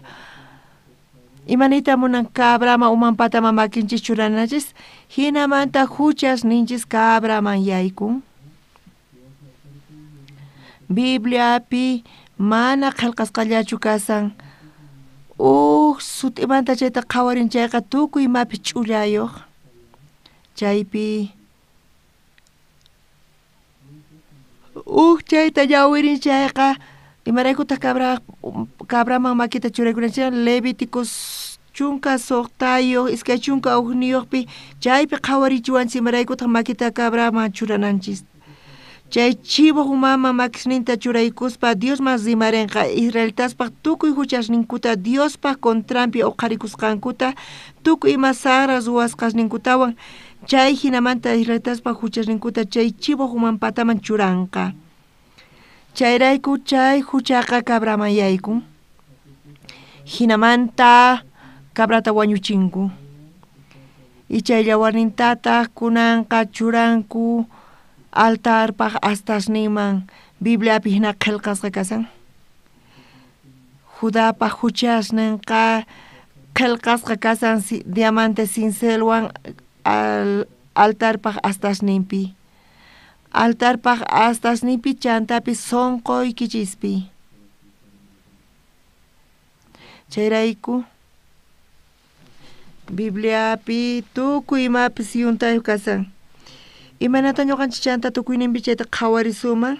imaniyta munan cabraman uman pataman makinchis churananchis hinamanta juchasninchis cabraman yaykun. Bibliapi mana qhelqasqallachu kasan. Uj sut'imanta chayta qhawarin chayqa tukuy imapi ch'ullayuq. Chaypi uj chayta ñawirin chayqa imaraykutaq cabraman makita churaykunanchik Levítico 16 21pi chaypi qhawarichiwanchik imaraykutaq makita cabraman churananchis. Chay chivoj umaman makisninta churaykuspa Diosman rimarinqa israelitaspaj tukuy juchasninkuta Diospaj contranpi uqharikusqankuta tukuy ima saqra ruwasqasninkutawan chay hinamanta israelitaspaj juchasninkuta chay chivoj uman pataman churanqa. Chayrayku chay juchaqa cabraman yaykun. Hinamanta cabrata wañuchinku. Y chay llawarnintataq kunanqa churanku altarpaj astasninman Bibliapi hina qhelqasqa kasan. Judapaj juchasninqa qhelqasqa kasan diamante cincelwan altarpaj astasninpi. Altarpaj astasninpi chantapis sonqoykichispi. Chayrayku Bibliapi tukuy imapis yuntayuq kasan. Imaynata ñuqanchik chanta tukuyninpi chayta qhawarisuman?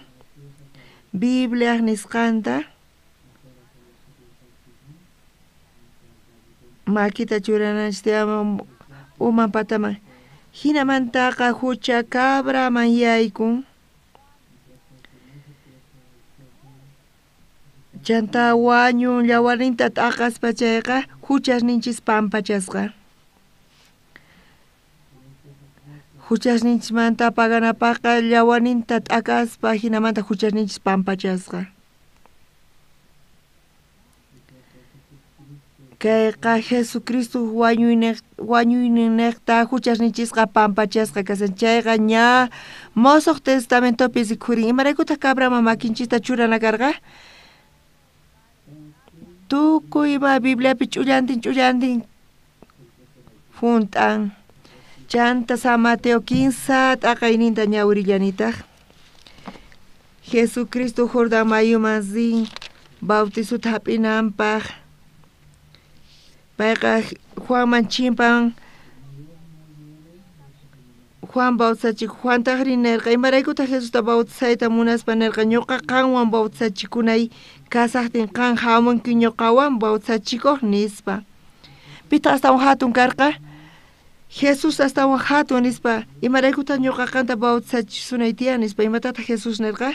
Bibliaj nisqanta makita churananchis tiyan uman pataman. Hinamantaqa jucha cabraman yaykun. Chanta wañun llawarninta t'aqaspa chayqa juchasninchis pampachasqa. Juchasninchismanta paganapajqa llawarninta t'akaspa hinamanta juchasninchis pampachasqa. Kayqa Jesucristo wañuyninnejta huchasninchisqa pampachasqa kasan. Chayqa ña Mosoq Testamentopi rikhurin. Imaraykutaq cabraman makinchista churana karqa? Tukuy ima Bibliapi ch'ullantin ch'ullantin junt'an. Chanta San Mateo 15 t'aqayninta ñawirillanitaq. Jesucristo Jordán mayuman rin bautizota hap'inanpaq. Payqa Juanman chimpan Juan bautizachik. Juantaqri nirqa, imaraykutaq Jesusta bautizayta munaspa nirqa, ñuqa qanwan bautizachikunay kasaqtin qan hamunki ñuqawan bautizachikuq nispa. Pitaq astawan hatun karqa? Jesús astawan hatun nispa. Imaraykutaq ñuqa qanta bautizachisunay tiyan nispa. Imatataq Jesús nirqa?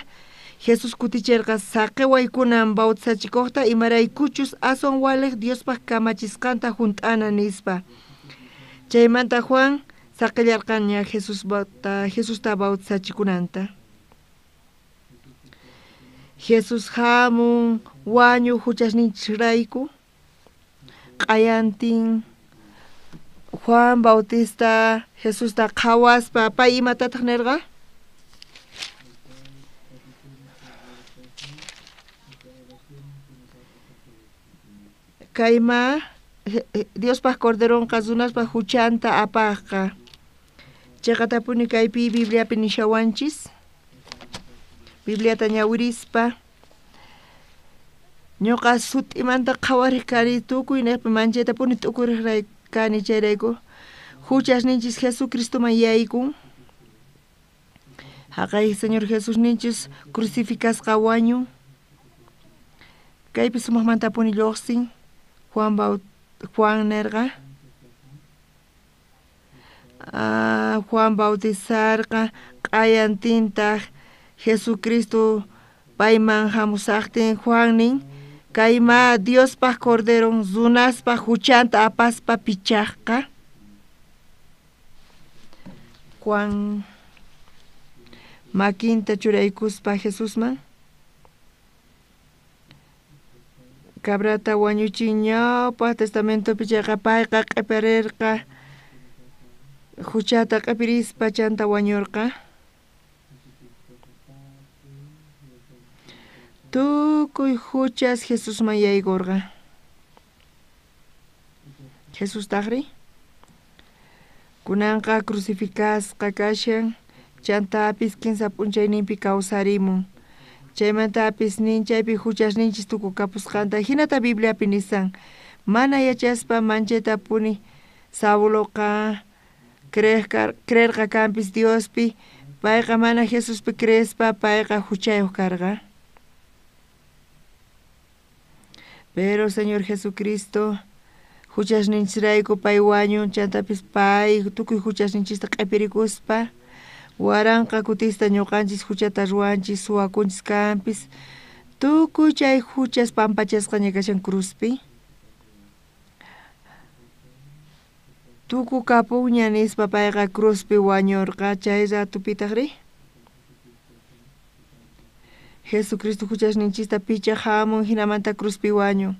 Jesús kutichirqa, saqiwaykunan bautizachikuqta imaraykuchus aswan waliq Diospaq kamachisqanta junt'ana nispa. Chaymanta Juan saqillarqaña Jesusta bautizachikunanta. Jesús hamun wañu huchasninchisrayku q'ayantin Juan Bautista Jesusta qhawaspa pay imatataq nirqa? Kayma Diospaq Corderonqa runaspaq huchanta apaqqa. Chayqatapuni kaypi Bibliapi nishawanchis. Bibliata ñawirispa ñuqa sut'imanta qhawariq kani tukuy niqpi manchaytapuni t'ukuriq kani chayrayku huchasninchis Jesucristoman yaykun. Haqay Señor Jesús ninchis crucificasqa wañun. Kaypi sumaqmantapuni lluqsin. Juan nirqa. Juan bautizarqa q'ayantintaq Jesucristo payman hamusaqtin Juan nin kayma Diospaq Corderon runaspaq huchanta apaspa pichaqqa. Juan makinta churaykuspa Jesusman cabrata wañuchin ñawpaq testamentopi chayqa payqa q'ipirirqa huchata q'ipirispa chanta wañurqa. Tukuy huchas Jesusman yaykurqa. Jesustaqri kunanqa crucificasqa kashan chantapis kinsa p'unchayninpi kawsarimun. Chaymantapis nin chaypi huchasninchis tukukapusqanta. Hinata Bibliapi nisan mana yachaspa manchaytapuni Sauloqa creerqa kanpis Diospi payqa mana Jesuspi creespa payqa huchayuq karqa. Pero Señor Jesucristo huchasninchisrayku pay wañun chantapis pay tukuy huchasninchista q'ipirikuspa waranqa kutista ñuqanchis huchata ruwanchis suwakunchis kanpis tukuy chay huchas pampachasqaña kashan cruzpi. Tukukapunña nispa payqa cruzpi wañurqa. Chay ratupitaqri Jesucristo huchasninchista pichaq hamun hinamanta cruzpi wañun.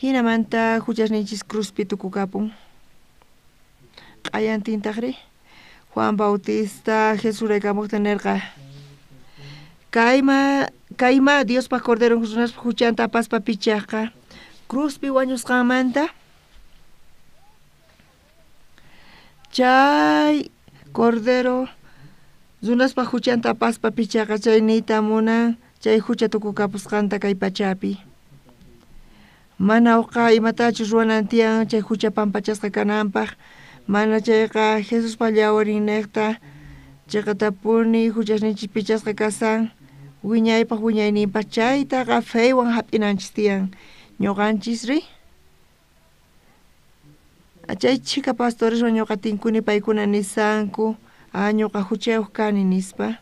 Hinamanta huchasninchis cruzpi tukukapun. Q'ayantintaqri Juan Bautista Jesús raykamuqta nirqa kayma Diospaq Corderon runaspaq huchanta apaspa pichaqqa cruzpi wañusqanmanta chay Cordero runaspaq huchanta apaspa pichaqqa chay niyta munan chay hucha tukukapusqanta kay pachapi. Mana uqa imatachus ruwanan tiyan chay hucha pampachasqa kananpaq. Mana chayqa Jesuspa llawarinniqta chayqatapuni huchasninchis pichasqa kasan wiñaypaq wiñayninpaq chaytaqa feywan hap'inanchis tiyan. Ñuqanchisri chay chhika pastoreswan ñuqa tinkuni paykuna nisanku ñuqa huchayuq kani nispa.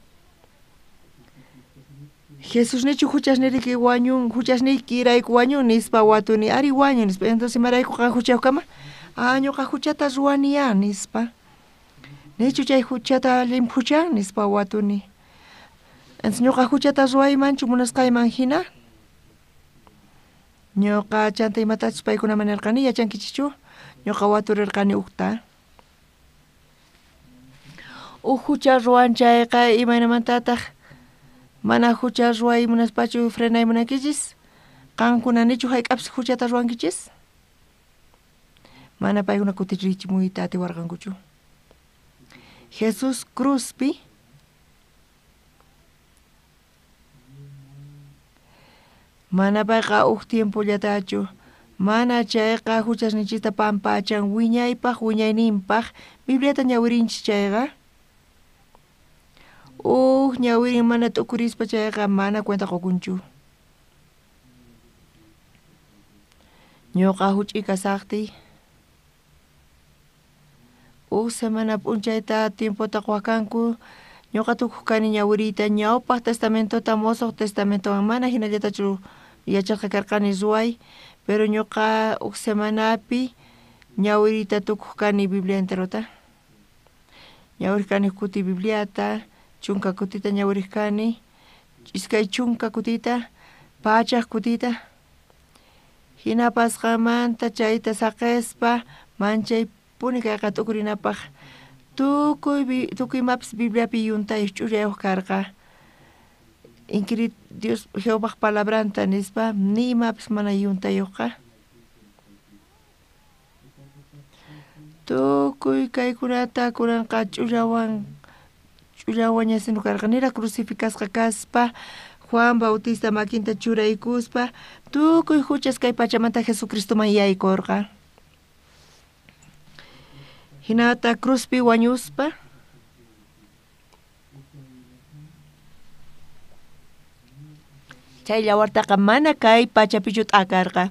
Jesús nichu huchasniriki wañun huchasniykirayku wañun nispa watuni ari wañun nispa. Entonces imarayku qan huchayuq kama? Ñuqa huchata ruwaniya nispa. Nichu chay huchata llimphuchan nispa watuni. Entonces ñuqa huchata ruwaymanchu munasqayman hina? Ñuqa chanta imatachus paykunaman nirqani yachankichischu? Ñuqa waturirqani ukta. Uj hucha ruwan chayqa imaynamantataq mana hucha ruway munaspachu frenay munankichis? Qankuna nichu hayk'apis huchata ruwankichis? Mana paykuna kutirichimuyta atiwarqankuchu. Jesús cruzpi mana payqa uj tiempollatachu, mana chayqa huchasninchista pampachan wiñaypaq wiñayninpaq Bibliata ñawirinchis chayqa uj ñawirin mana t'ukurispa chayqa mana cuenta qukunchu. Ñuqa huch'i kasaqtiy uj semana p'unchayta tiempota quwakanku ñuqa tukuq kani ñawiriyta ñawpaq testamentota mosoq testamentowan mana hinallatachu yachasqa karqani ruway, pero ñuqa uj semanapi ñawiriyta tukuq kani Biblia enterota. Ñawiriq kani kuti Bibliata, chunka kutita ñawiriq kani, 20 kutita, 100 kutita. Hina pasqanmanta chayta saqispa manchaypuni kayqa t'ukurinapaq tukuy imapis Bibliapi yuntayuq ch'ullayuq karqa. Inkiri Dios Jehovaj palabranta nispa ni imapis mana yuntayuqqa. Tukuy kaykunata kunanqa ch'ullawan ch'ullawan karqa niraq crucificasqa kaspa Juan Bautista makinta churaykuspa tukuy huchas kay pachamanta Jesucristoman yaykurqa. Hinata cruzpi wañuspa chay llawartaqa mana kay pachapichu t'akarqa.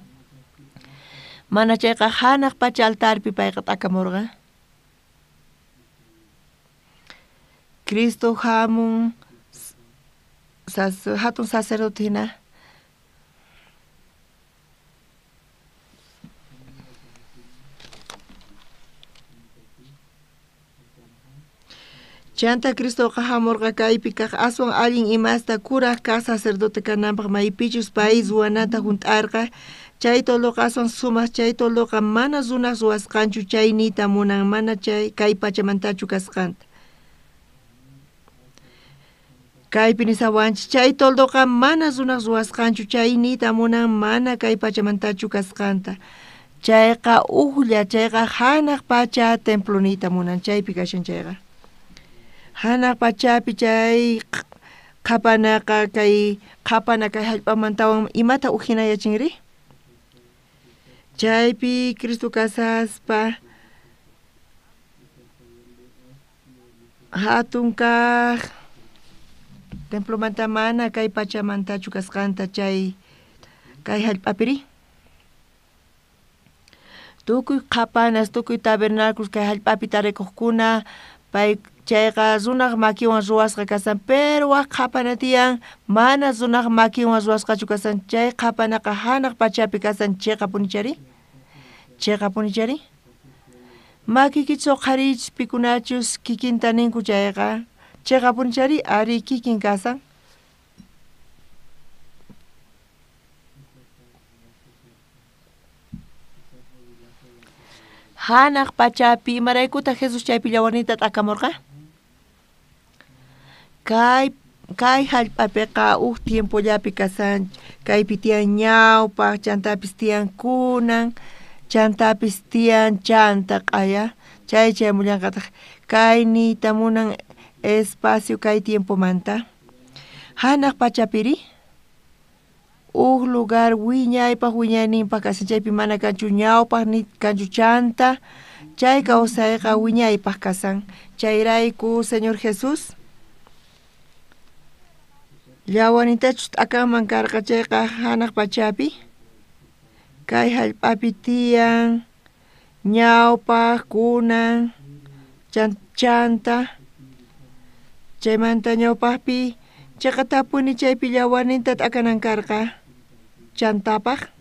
Mana chayqa hanaq pacha altarpi payqa t'akamurqa. Cristo hamun hatun sacerdote hina. Chanta Cristoqa hamurqa kaypi kaq aswan allin imasta kuraq kaq sacerdote kananpaq maypichus pay ruwanata hunt'arqa chay toldoqa aswan sumaq chay toldoqa mana runaq ruwasqanchu chay niyta munan mana chay kay pachamantachu kasqanta. Kaypi nisawanchis chay toldoqa mana runaq ruwasqanchu chay niyta munan mana kay pachamantachu kasqanta. Chayqa ujlla chayqa hanaq pacha templo niyta munan chaypi kashan chayqa. Hanaq pachapi chay qhapanaqa kay qhapana kay hallp'amantawan imata ujinayachinri? Chaypi Cristo kasaspa hatun kaq templomanta mana kay pachamantachu kasqanta chay kay hallp'apiri. Tukuy qhapanas tukuy tabernáculos kay hallp'api tarikuqkuna pay chayqa runaq makinwan ruwasqa kasan, pero wak qhapana tiyan mana runaq makinwan ruwasqachu kasan, chay qhapanaqa hanaq pachapi kasan chiqapunichari? Chiqapunichari? Makiykichis uqhariychis pikunachus kikinta ninku chayqa chiqapunichari ari kikin kasan. Hanaq pachapi imaraykutaq Jesús chaypi llawarninta t'akamurqa? Kay hallp'apiqa uj tiempollapi kasan, kaypi tiyan ñawpaq, chantapis tiyan kunan, chantapis tiyan chanta q'aya, chay chayamullanqataq kay niyta munan espacio kay tiempomanta. Hanaq pachapiri uj lugar wiñaypaq wiñayninpaq kasan, chaypi mana kanchu ñawpaq ni kanchu chanta, chay kawsayqa wiñaypaq kasan. Chayrayku Señor Jesús llawarnintachus t'akanman karqa chayqa hanaq pachapi kay hallp'api tiyan ñawpaq kunan chanta chaymanta ñawpaqpi chayqatapuni chaypi llawarninta t'akanan karqa chantapaq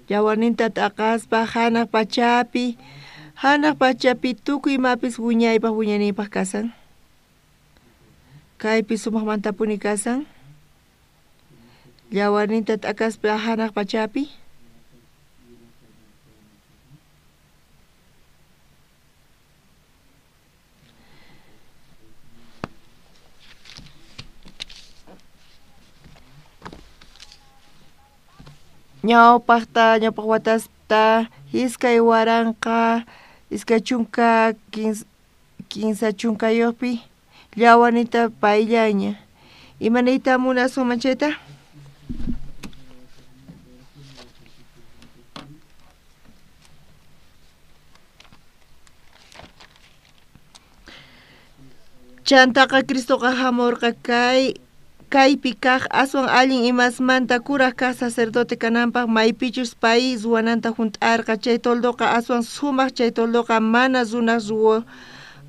llawarninta t'aqaspa hanaq pachapi tukuy imapis wiñaypaq wiñayninpaq kasan. Kaypi sumaqmantapuni kasan. Llawarninta t'akaspa hanaq pachapi. Ñawpaqta ñawpaq watasta 2030 llawarninta payllaña. Imaniyta munasunman chayta? Chantaqa Cristoqa hamurqa kaypi kaq aswan allin imasmanta kuraj kaq sacerdote kananpaq maypichus pay ruwananta hunt'arqa. Chay toldoqa aswan sumaq, chay toldoqa mana runaq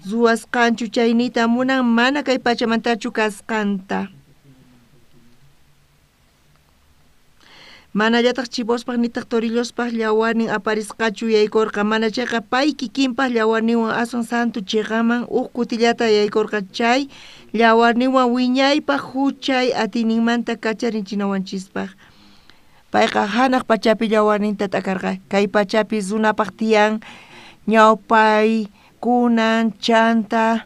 ruwasqanchu, chaynita munan mana kay pachamantachu kasqanta. Manallataq chivospaq nitaq torillospaq llawarnin aparisqachu yaykurqa, mana chayqa pay kikinpaq llawarninwan aswan santo chiqaman uj kutillata yaykurqa, chay llawarninwan wiñaypaq huchay atiyninmanta kacharichinawanchispaq. Payqa hanaq pachapi llawarninta t'akarqa, kay pachapi runapaq tiyan ñawpay kunan chanta,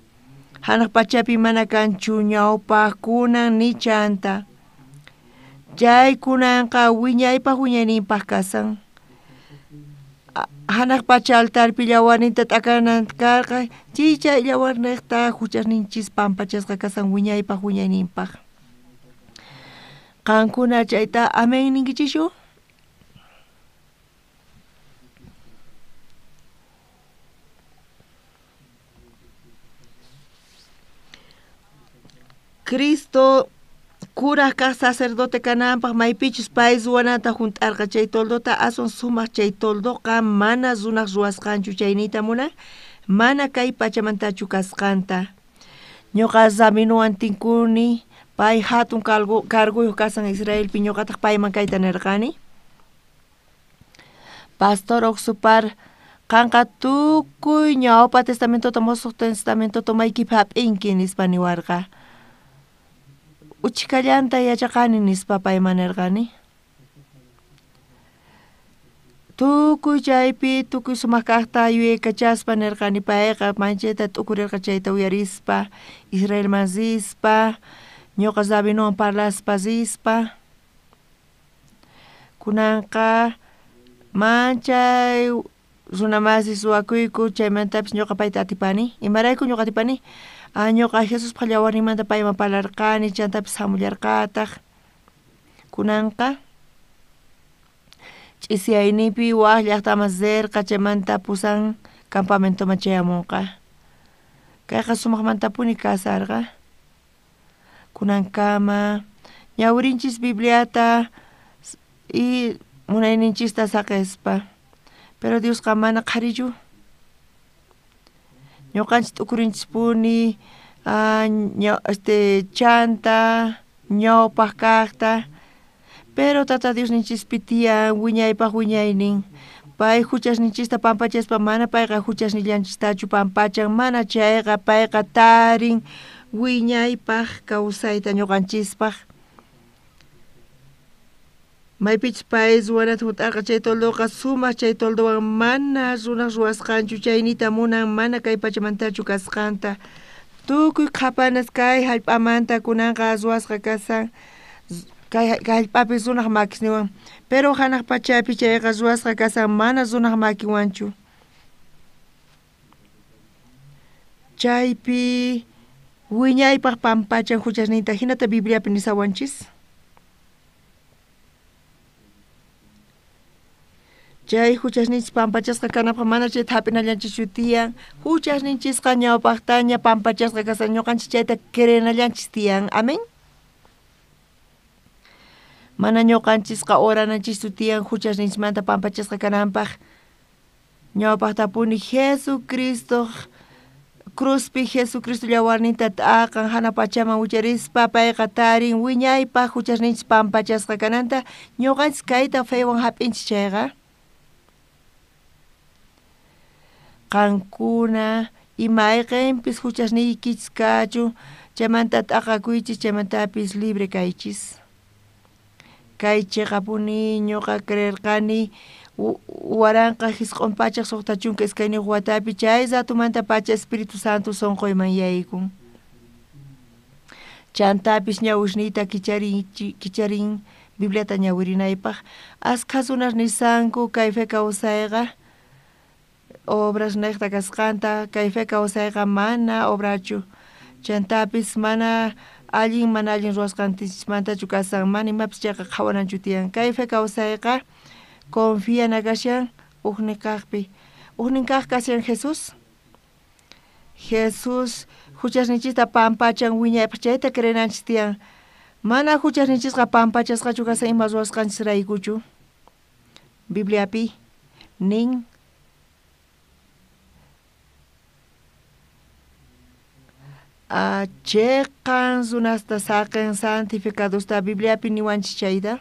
hanaq pachapi mana kanchu ñawpaq kunan ni chanta. Chay kunanqa wiñaypaq wiñayninpaq kasan. Hanaq pacha altarpi llawarninta t'akanan karqa, chay llawarniqta huchasninchis pampachasqa kasan wiñaypaq wiñayninpaq. Qankuna chayta amén ninkichischu? Cristo kuraj kaq sacerdote kananpaq maypichus pay ruwananta hunt'arqa, chay toldota aswan sumaq, chay toldoqa mana runaq ruwasqanchu, chaynita munan mana kay pachamantachu kasqanta. Ñuqa Rabinowan tinkuni, pay hatun carguyuq kasan Israelpi, ñuqataq payman kayta nirqani. Pastor Oxupar, qanqa tukuy ñawpa testamentota musuq testamentota maykipi hap'inki nispa niwarqa. Uchkallanta yachaqani nispa payman nirqani. Tukuy chaypi tukuy sumaq kaqta yuyaykachaspa nirqani, payqa manchayta t'ukurirqa chayta uyarispa, Israelman rispa, ñuqa Rabinowan parlaspa rispa. Kunanqa manchay runamasis ruwakuyku, chaymantapis ñuqa payta atipani. Imarayku ñuqa atipani? Ñuqa Jesuspaq llawarninmanta payman parlarqani, chantapis hamullarqataq. Kunanqa ch'isiyayninpi wak llaqtaman rirqa, chaymanta pusan campamentoman chayamunqa. Kayqa sumaqmantapuni kasarqa. Kunankama ñawirinchis Bibliata y munayninchista saqispa. Pero Diosqa mana qharichu. Ñuqanchis t'ukurinchispuni chanta ñawpaq kaqta, pero Tata Diosninchispi tiyan wiñaypaq wiñaynin. Pay huchasninchista pampachaspa mana payqa huchasnillanchistachu pampachan, mana chayqa payqa tarin wiñaypaq kawsayta ñuqanchispaq. Maypichus pay ruwanata hunt'arqa, chay toldoqa sumaq, chay toldowan mana runaq ruwasqanchu, chaynita munan mana kay pachamantachu kasqanta. Tukuy qhapanas kay hallp'amanta kunanqa ruwasqa kasan kay hallp'api runaq makisninwan, pero hanaq pachapi chayqa ruwasqa kasan mana runaq makinwanchu. Chaypi wiñaypaq pampachan huchasninta, hinata Bibliapi nisawanchis. Chay huchasninchis pampachasqa kanapaq mana chayta hap'inallanchischu tiyan. Huchasninchisqa ñawpaqtaña pampachasqa kasan, ñuqanchis chayta creenallanchis tiyan. Amén. Mana ñuqanchisqa orananchischu tiyan huchasninchismanta pampachasqa kananpaq. Ñawpaqtapuni Jesucristo cruzpi Jesucristo llawarninta t'aqan hanaq pachaman wicharispa payqa tarin wiñaypaq huchasninchis pampachasqa kananta. Ñuqanchis kayta fewan hap'inchis chayqa. Qankuna imayqinpis huchasniykichis kachun, chaymanta t'aqakuychis, chaymantapis libre kaychis. Kay cheqapuni ñuqa creerqani 1962 watapi chay ratumantapacha Espíritu Santo sunquyman yaykun. Chantapis ñawisniyta kicharin Bibliata ñawirinaypaq. Askha runas nisanku kay fe kawsayqa obras niqta kasqanta, kay fe kawsayqa mana obrachu. Chantapis mana allin mana allin ruwasqanchikmantachu kasan, mana imapis chayqa qhawananchu tiyan. Kay fe kawsayqa confiana kashan ujnin kaqpi. Ujnin kaq kashan Jesús. Jesús huchasninchista pampachan wiñaypaq chayta creenanchis tiyan. Mana huchasninchisqa pampachasqachu kasan ima ruwasqanchisraykuchu. Bibliapi nin cheqan runasta saqen santificadosta Bibliapi niwanchis chayta.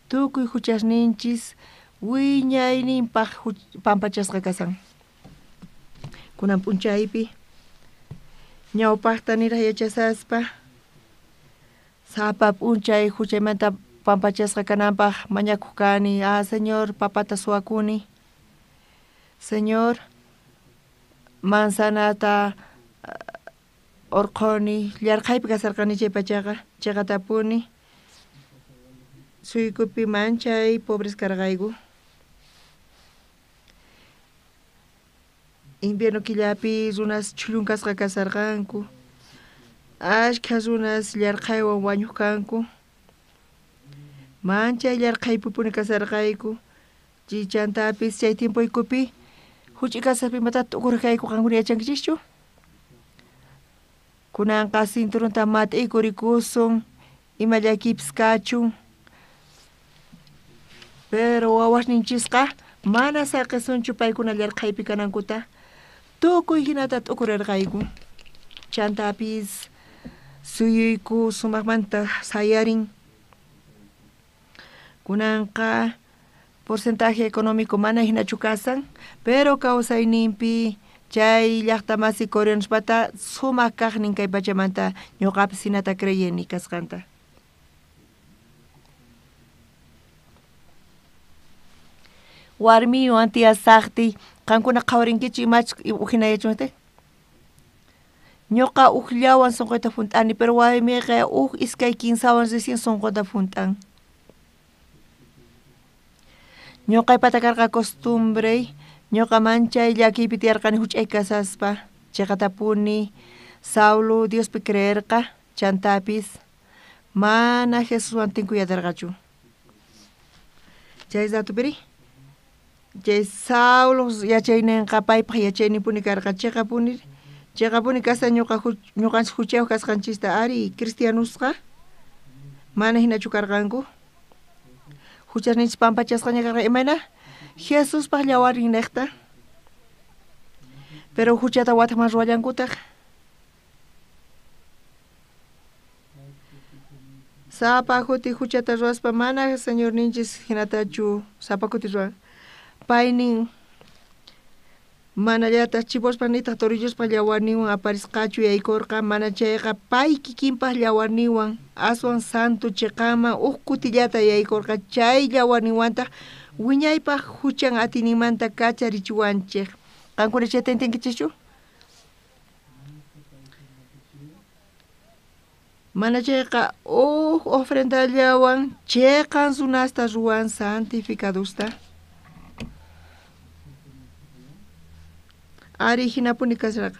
Tukuy huchasninchis wiñayninpaq pampachasqa kasan. Kunan p'unchaypi ñawpaqta niraq yachasaspa sapa p'unchay huchaymanta pampachasqa kananpaq mañakuq kani. Ah, Señor, papata suwakuni. Señor, manzanata urquni. Llarqhaypi kasarqani chay pachaqa chayqatapuni suykupi manchay pobres karqayku. Invierno killapi runas chhullunkasqa kasarqanku. Ashkha runas llarqhaywan wañuq kanku. Manchay llarqhaypipuni kasarqayku. Chantapis chay tiempoykupi huch'i kasaspa imatata t'ukurqayku qankuna yachankichischu? Kunanqa cinturonta mat'ikurikusun, ima llakipis kachun. Pero wawasninchisqa mana saqisunchu paykuna llarqhaypi kanankuta. Tukuy hinata t'ukurirqayku. Chantapis suyuyku sumaqmanta sayarin. Kunanqa porcentaje económico mana hinachu kasan, pero kawsayninpi chay llaqtamasi coreanospata sumaq kaqnin kay pachamanta ñuqapis hinata creyeni kasqanta. Warmiywan tiyasaqtiy qankuna qhawarinkichu imachus uhinayachunta? Ñuqa ujllawan sunquyta hunt'ani, pero warmiyqa uj iskay kinsawan recién sunqunta hunt'an. Ñuqaypata karqa costumbre, ñuqa manchay llakiypi tiyarqani huch'ay kasaspa, chayqatapuni Saulo Diospi creerqa, chantapis mana Jesuswan tinkuyatarqachu. Chay ratupiri chay Saulo yachayninqa paypaq yachayninpuni karqa chayqapuni chayqapuni kasan ñuqanchis huchayuq kasqanchista ari cristianosqa mana hinachu karqanku. Huchasninchis pampachasqaña karqa imayna Jesuspaq llawarin niqta. Pero huchata wataqman ruwallankutaq. Sapa kuti huchata ruwaspa mana Señorninchis hinatachu sapa kuti ruwan. Paynin manallataq chivospa nitaq torillospa llawarninwan aparisqachu yaykurqa, mana chayqa pay kikinpaq llawarninwan aswan santo chiqaman uj kutillata yaykurqa, chay llawarninwantaq wiñaypaq huchan atiyninmanta kacharichiwanchik. Qankuna chayta entendinkichischu? Mana chayqa uj ofrendallawan chiqan runasta ruwan santificadosta. Ari hinapuni kasarqa.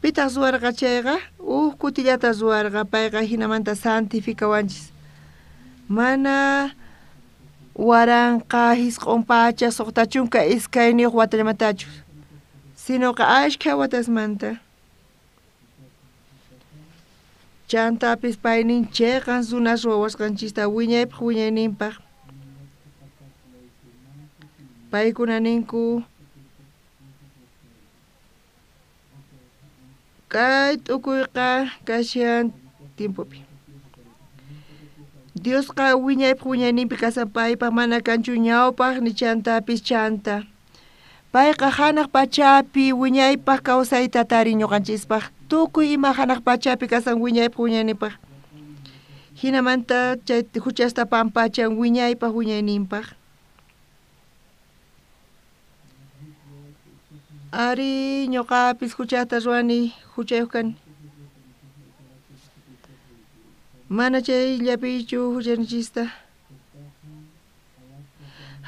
Pitaq ruwarqa chayqa uj kutillata ruwarqa, payqa hinamanta santificawanchis. Mana 1962 watallamantachu, sinoqa ashkha watasmanta. Chantapis paynin chiqan runas ruwawasqanchista wiñaypaq wiñayninpaq. Paykuna ninku kay t'ukuyqa kashan tiempopi. Diosqa wiñaypaq wiñayninpi kasan paypaq mana kanchu ñawpaq ni chantapis chanta. Payqa hanaq pachapi wiñaypaq kawsayta tarin ñuqanchispaq. Tukuy ima hanaq pachapi kasan wiñaypaq wiñayninpaq. Hinamanta chay huchasta pampachan wiñaypaq wiñayninpaq. Ari ñuqapis huchata ruwani huchayuq kani. Mana chayllapichu huchanchista.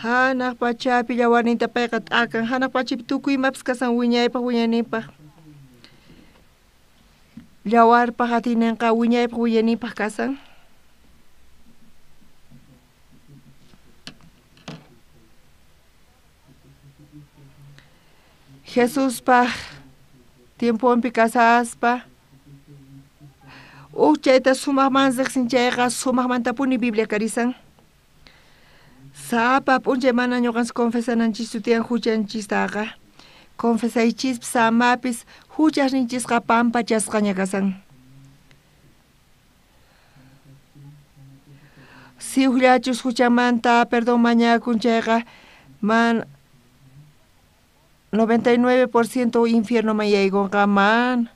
Hanaq pachapi llawarninta payqa t'akan, hanaq pachapi tukuy imapas kasan wiñaypaq wiñayninpaq. Llawarpaq atiyninqa wiñaypaq wiñayninpaq kasan. Jesuspaq tiemponpi kasaspa uj chayta sumaqman riqsin chayqa sumaqmantapuni Biblia karisan. Sapa p'unchay mana ñuqanchis confesananchischu tiyan huchanchistaqa. Confesaychispis samapis huchasninchisqa pampachasqaña kasan. Si hukllachus huchamanta perdón mañakun chayqa man 99% infiernoman yaykunqa man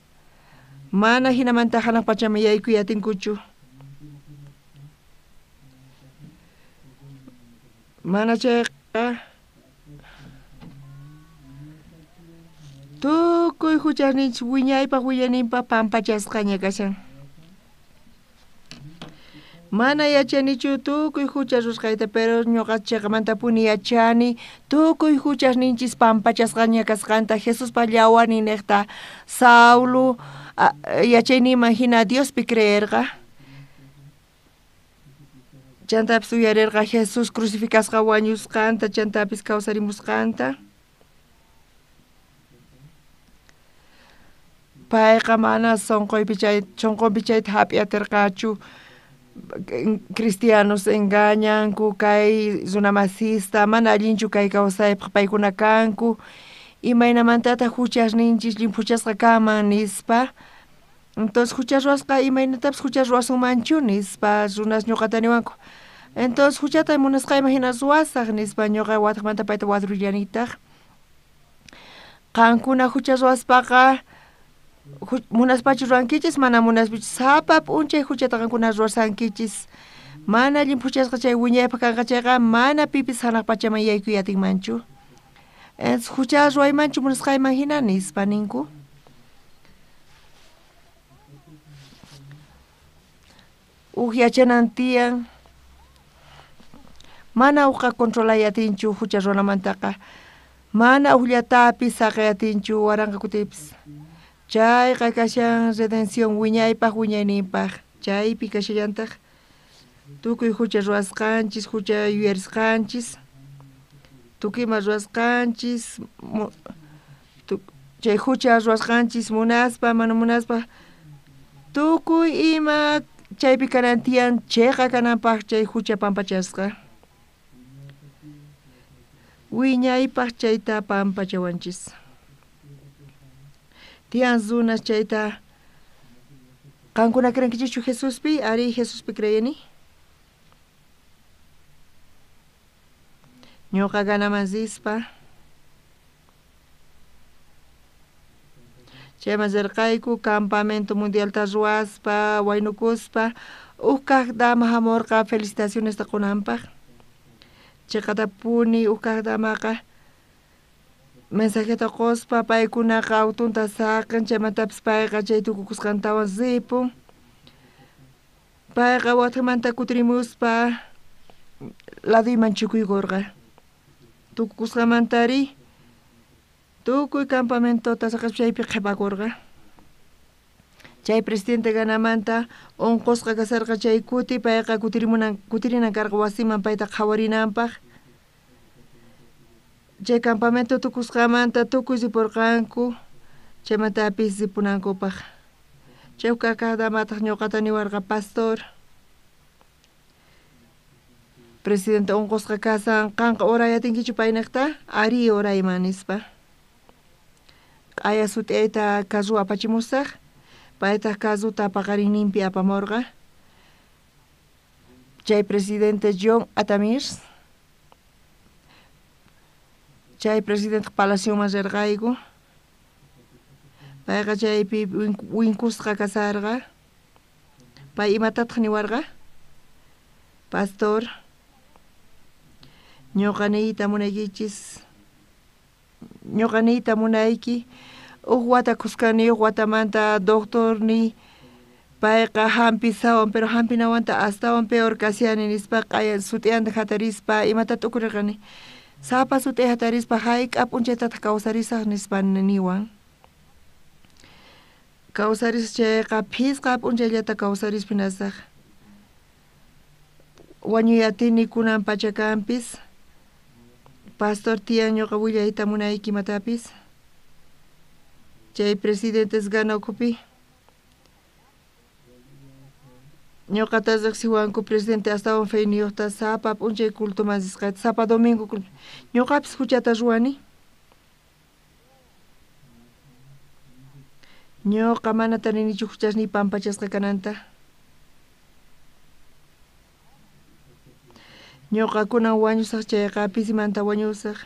mana hinamanta hanaq pachaman yaykuy atinkuchu. Mana chayqa tukuy huchasninchis wiñaypaq wiñayninpaq pampachasqaña kashan. Mana yachanichu tukuy hucha ruwasqayta, pero ñuqa chiqamantapuni yachani tukuy huchasninchis pampachasqaña kasqanta Jesuspa llawarnin niqta. Saulo yachayninman hina Diospi creerqa. Chantapis uyarirqa Jesús crucificasqa wañusqanta, chantapis kawsarimusqanta. Payqa mana sunquypi chay sunqunpi chayta hap'iyatirqachu. Cristianos engañanku kay runamasista, mana allinchu kay kawsaypaq paykuna kanku. Imaynamantataq huchasninchis llimphuchasqa kanman nispa. Entonces hucha ruwasqa imaynatapis hucha ruwasunmanchu nispa runas ñuqata niwanku. Entonces huchata munasqayman hina ruwasaq nispa ñuqa wataqmanta payta wadrullanitaq. Qankuna hucha ruwaspaqa munaspachu ruwankichis mana munaspachu sapa p'unchay huchata qankuna ruwasankichis. Mana llimphuchasqa chay wiñaypaq kanqa chayqa mana pipis hanaq pachaman yaykuy atinmanchu. Entonces hucha ruwaymanchu munasqayman hina nispa ninku. Uj yachanan tiyan mana uqa controlay atinchu hucha ruwanamantaqa. Mana uqllatapis saqay atinchu waranqa kutipis. Chayqa kashan redención wiñaypaq wiñayninpaq. Chaypi kashallantaq tukuy hucha ruwasqanchis, hucha yuyarisqanchis, tukuy ima ruwasqanchis, chay hucha ruwasqanchis munaspa mana munaspa tukuy ima chaypi kanan tiyan chayqa kananpaq chay hucha pampachasqa. Wiñaypaq chayta pampachawanchis. Tiyan runas chayta qankuna creenkichischu Jesuspi? Ari Jesuspi creyeni. Ñuqa ganaman rispa chayman rirqayku campamento mundialta ruwaspa waynukuspa uj kaq dama hamurqa felicitacionesta qunanpaq. Chiqatapuni uj kaq damaqa mensajeta quspa paykunaqa autunta saqin chaymantapis payqa chay tukukusqantawan ripun. Payqa watqamanta kutirimuspa laduyman chukuykurqa. Tukukusqamantari tukuy campamentota saqaspa chaypi qhipakurqa. Chay presidente ganamanta unqusqa kasarqa chay kuti payqa kutirinan karqa wasiman payta qhawarinanpaq. Chay campamento tukusqamanta tukuy ripurqanku chaymantapis ripunankupaq. Chay huk kaq damataq ñuqata niwarqa pastor. Presidente unqusqa kasan qanqa uray atinkichu payniqta? Ari urayman nispa. Q'aya sut'iyayta carru apachimusaq. Paytaq carruta paqarinninpi apamurqa. Chay presidente John Atamir. Chay presidente palacioman rirqayku. Payqa chaypi winkusqa kasarqa. Pay imatataq niwarqa? Pastor, ñuqa niyta munaykichis, ñuqa niyta munayki, uj wata khuskaniyuq watamanta doctorniy payqa hampisawan, pero hampinawanta astawan peor kashani nispa q'aya sut'iyanta hatarispa imata t'ukurirqani. Sapa sut'i hatarispa hayk'a p'unchaytataq kawsarisaq nispa niwan. Kawsarisaq chayqa phisqa p'unchayllata kawsarispa hinasaq. Wañuy atini kunan pachakanpis. Pastor tiyan ñuqa willayta munayki imatapis. Chay presidentes gana ukhupi. Ñuqata riqsiwanku presidente astawan feyniyuqta sapa p'unchay cultoman risqayta, sapa domingo culto. Ñuqapis huchata ruwani. Ñuqa mana tarinichu huchasniy pampachasqa kananta. Ñuqa kunan wañusaq chayqa pisimanta wañusaq.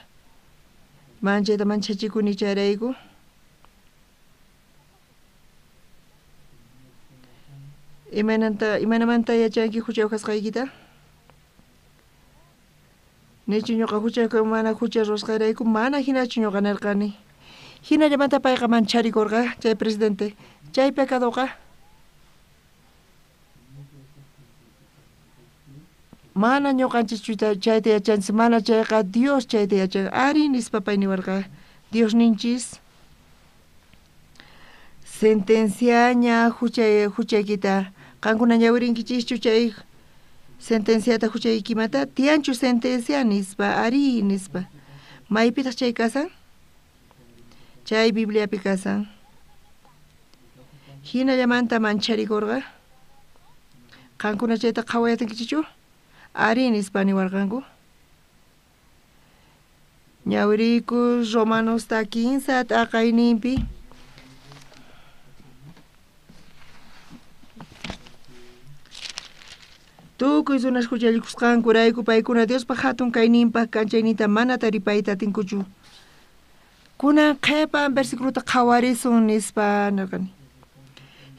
Manchayta manchachikuni chayrayku. Imaynamanta yachanki huchayuq kasqaykita? Nichu ñuqa huchayuq mana hucha ruwasqayrayku mana hinachu ñuqa nirqani. Hinallamanta payqa mancharikurqa chay presidente. Chay pecadoqa mana ñuqanchikchu chayta yachanchis, mana chayqa Dios chayta yachan. Ari nispa pay niwarqa. Dios ninchis sentenciaña huchaykita. Qankuna ñawirinkichikchu chay sentenciata huchaykimanta? Tiyanchu sentencia nispa, ari nispa. Maypitaq chay kasan? Chay Bibliapi kasan. Hinallamanta mancharikurqa. Qankuna chayta qhawayatinkichikchu? Ari nispa niwarqanku. Ñawiriyku Romanosta 15 t'aqayninpi. Tukuy runas huchallikusqankurayku paykuna Diospaq hatun kayninpaq kanchayninta mana taripayta atinkuchu. Kunan qhipan versiculota qhawarisun nispa nirqani.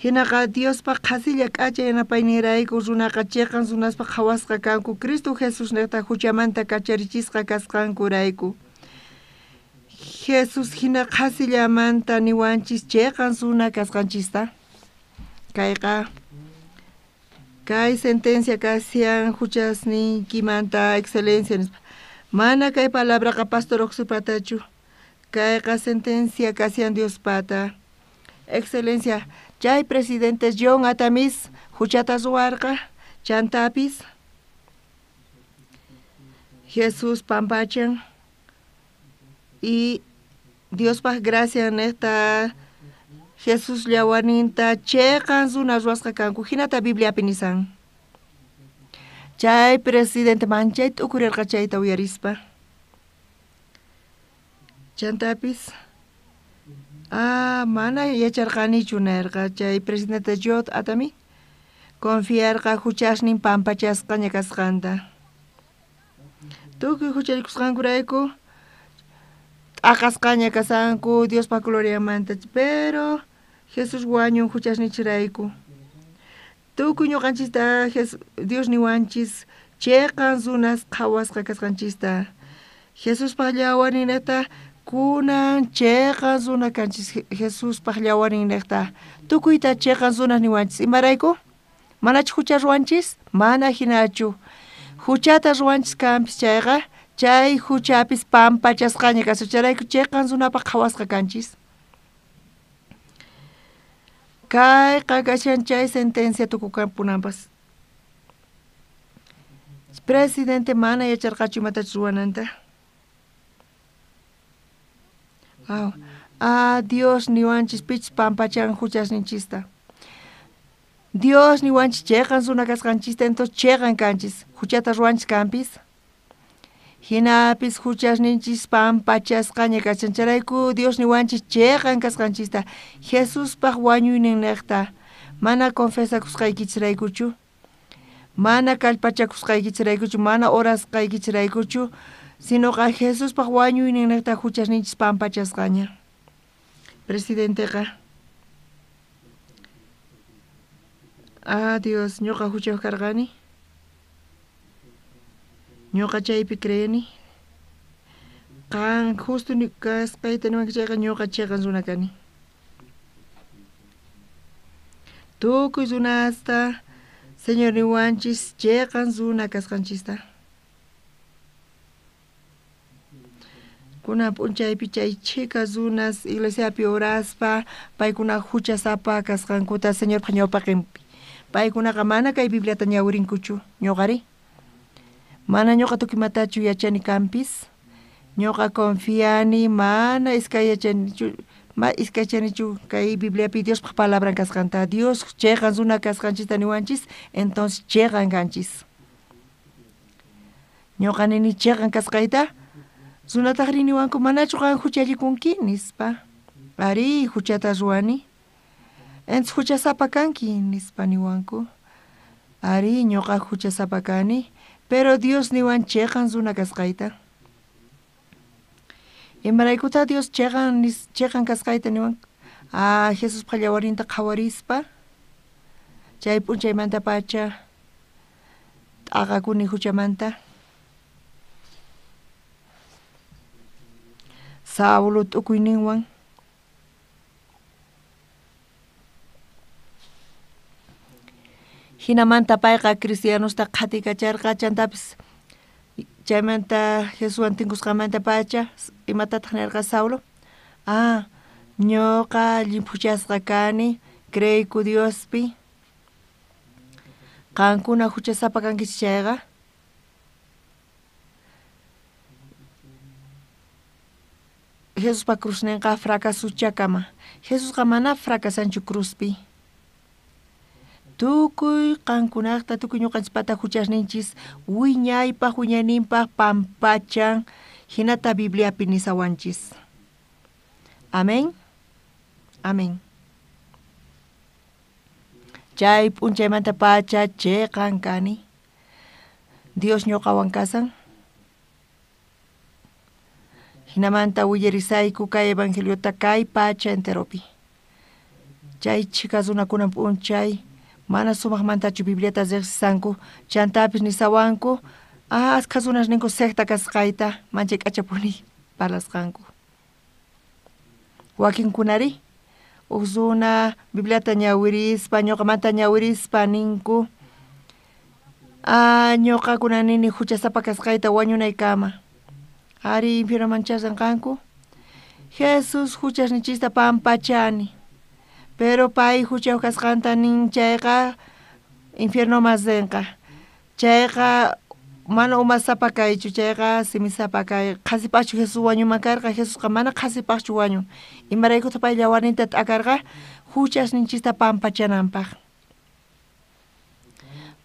Hinaqa Diospaq qhasilla k'acha yanapayninrayku runaqa chiqan runaspaq qhawasqa kanku Cristo Jesus niqta huchamanta kacharichisqa kasqankurayku. Jesus hina qhasillamanta niwanchis chiqan runa kasqanchista. Kayqa kay sentencia kashan huchasniykimanta excelencia nispa. Mana kay palabraqa pastor Oxupatachu. Kayqa sentencia kashan Diospata. Excelencia, chay presidente John Atamis huchata ruwarqa chantapis Jesús pampachan y Diospaq gracia niqta Jesús llawarninta chiqan runa ruwasqa kanku hinata Bibliapi nisan. Chay presidente manchay t'ukurirqa chayta uyarispa. Chantapis mana yacharqanichu nirqa chay presidente John Atami confiarqa huchasnin pampachasqaña kasqanta. Tukuy huchallikusqankurayku t'aqasqaña kasanku Diospaq gloriamanta, pero Jesús wañun huchasninchikrayku. Tukuy ñuqanchista Dios niwanchis chiqan runas qhawasqa kasqanchista. Jesuspaq llawarninta kunan chiqan runa kanchis Jesuspaq llawarninta. Tukuyta chiqan runas niwanchis. Imarayku? Manachu hucha ruwanchis? Mana hinachu. Huchata ruwanchis kanpis chayqa chay huchapis pampachasqaña kasqa. Chayrayku chiqan runapaq qhawasqa kanchis. Kayqa kashan chay sentencia tukukapunanpas. Presidente mana yacharqachu imatachus ruwananta. Wow. Dios niwanchis pichis pampachan huchasninchista. Dios niwanchis chiqan runa kasqanchista, entonces chiqan kanchis. Huchata ruwanchis kanpis. Hinapis huchasninchis pampachasqaña kashan. Chayrayku Dios niwanchis chiqan kasqanchista. Jesuspaq wañuynin niqta. Mana confesakusqaykichisraykuchu. Mana kallpachakusqaykichisraykuchu, mana orasqaykichisraykuchu, sinoqa Jesuspaq wañuynin niqta huchasninchis pampachasqaña. Presidenteqa Ah, Dios, ñuqa huchayuq karqani. Ñuqa chaypi creeni. Qan justo kasqayta niwanki chayqa ñuqa chiqan runa kani. Tukuy runasta Señor niwanchis chiqan runa kasqanchista. Kunan p'unchaypi chay chhika runas iglesiapi oraspa paykuna huchasapa kasqankuta Señorpa ñawpaqinpi. Paykunaqa mana kay Bibliata ñawirinkuchu ñuqari. Mana ñuqa tukuymatachu yachani kanpis. Ñuqa confiani mana iskayachanichu iskaychanichu kay Bibliapi Diospaq palabran kasqanta. Dios chiqan runa kasqanchista niwanchis, entonces chiqan kanchis. Ñuqa nini chiqan kasqayta, runataqri niwanku manachu qan huchallikunki nispa. Ari huchata ruwani. Entonces huchasapa kanki nispa niwanku. Ari ñuqa huchasapa kani, pero Dios niwan chiqan runa kasqayta. Imaraykuta Dios chiqan kasqayta niwan. Ah, Jesuspa llawarinta qhawarispa chay p'unchaymanta pacha t'aqakuni huchamanta. Saulo t'ukuyninwan hinamanta payqa cristianosta qhatikacharqa chantapis chaymanta Jesuswan tinkusqanmanta pacha imatataq nirqa Saulo? Ah, ñuqa llimphuchasqa kani, creyku Diospi. Qankuna huchasapa kankichis chayqa Jesuspa cruzninqa fracasuchakama. Jesusqa mana fracasanchu cruzpi. Tukuy qankunaqta tukuy ñuqanchispata huchasninchis wiñaypaq wiñayninpaq pampachan hinata Bibliapi nisawanchis. Amén. Amén. Chay p'unchaymanta pacha chiqan kani. Dios ñuqawan kasan. Hinamanta willarisayku kay evangeliota kay pacha enteropi. Chay chhika runakuna p'unchay mana sumaqmantachu Bibliata riqsisanku chantapis nisawanku askha runas ninku secta kasqayta manchay k'achapuni parlasqanku. Wakinkunari uj runa Bibliata ñawirispa ñuqamanta ñawirispa ninku ñuqakuna nini huchasapa kasqayta wañunaykama. Ari infiernoman chasqanku. Jesús huchasninchista pampachani. Pero pay huchayuq kasqanta nin chayqa infiernoman rinqa. Chayqa mana umasapa kaychu, chayqa simisapa kay. Qhasipaqchu Jesús wañuman karqa, Jesusqa mana qhasipaqchu wañun. Imaraykutaq pay llawarninta t'akarqa huchasninchista pampachananpaq.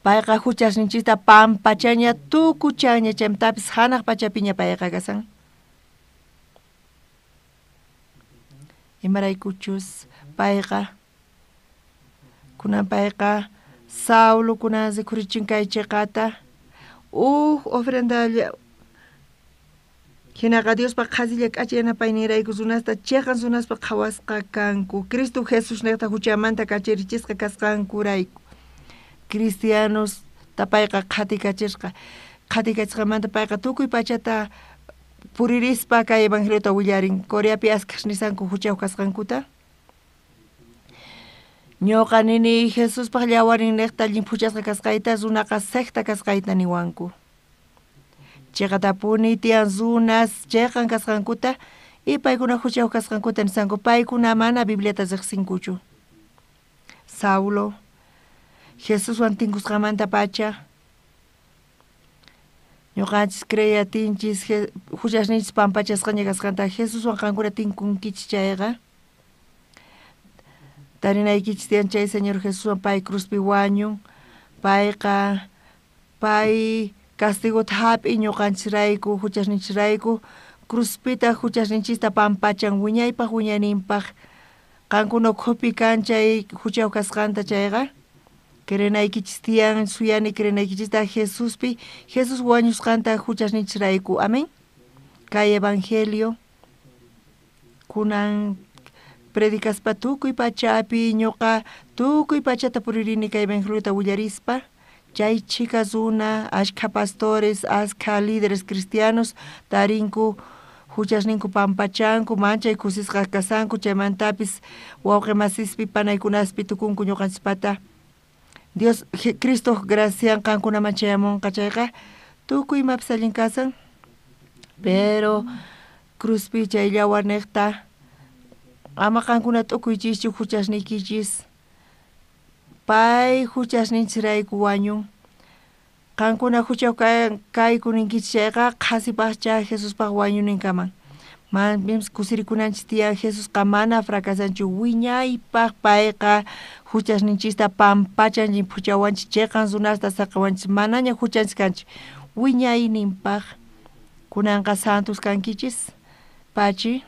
Payqa huchasninchista pampachaña tukuchaña chaytapis hanaq pachapiña payqa kasan. Imaraykuchus payqa kunan payqa Saulo kunan rikhurichin kay chiqata uj ofrendalla hinaqa Diospa qhasilla k'acha yanapayninrayku runasta chiqan runaspa qhawasqa kanku Cristo Jesús niqta huchamanta kacharichisqa kasqankurayku. Cristianos payqa qhatikachisqa qhatikachisqamanta payqa tukuy pachata puririspa kay evangeliota willarin. Coreapi askhas nisanku huchayuq kasqankuta. Ñuqa nini Jesuspaq llawarin niqta llimphuchasqa kasqayta runaqa secta kasqayta niwanku. Chiqatapuni tiyan runas chiqan kasqankuta y paykuna huchayuq kasqankuta nisanku paykuna mana Bibliata riqsinkuchu. Saulo Jesuswan tinkusqanmanta pacha ñuqanchis creyatinchis huchasninchis pampachasqaña kasqanta Jesuswan qankuna tinkunkichis chayqa tarinaykichis tiyan chay Señor Jesuswan pay cruzpi wañun payqa pay castigota hap'in ñuqanchisrayku huchasninchisrayku cruzpitaq huchasninchista pampachan wiñaypaq wiñayninpaq qankuna ukhupi kan chay huchayuq kasqanta chayqa Creenaykichis tiyan suyani creenaykichista Jesuspi Jesús wañusqanta huchasninchisrayku. Amén. Kay evangelio kunan Predicaspa tukuy pachapi ñuqa tukuy pachata puririni kay evangeliota willarispa. Chay chhika runa, ashkha pastores, ashkha líderes cristianos tarinku huchasninku pampachanku, manchay kusisqa kasanku, chaymantapis wawqi masispi panaykunaspi tukunku ñuqanchispata. Dios Cristo gracian qankunaman chayamunqa chayqa tukuy imapis allin kasan. Pero cruzpi chay llawarniqta ama qankuna t'ukuychischu huchasniykichis. Pay huchasninchirayku wañun. Qankuna hucha kayku ninkichis chayqa qhasipaqcha Jesuspaq wañuninkaman. Manpis kusirikunanchis tiyan Jesusqa mana fracasanchu wiñaypaq payqa huchasninchista pampachan llimphuchawanchis chiqan runasta saqewanchis manaña huchanchis kanchis wiñayninpaq. Kunanqa santos kankichis. Pachi.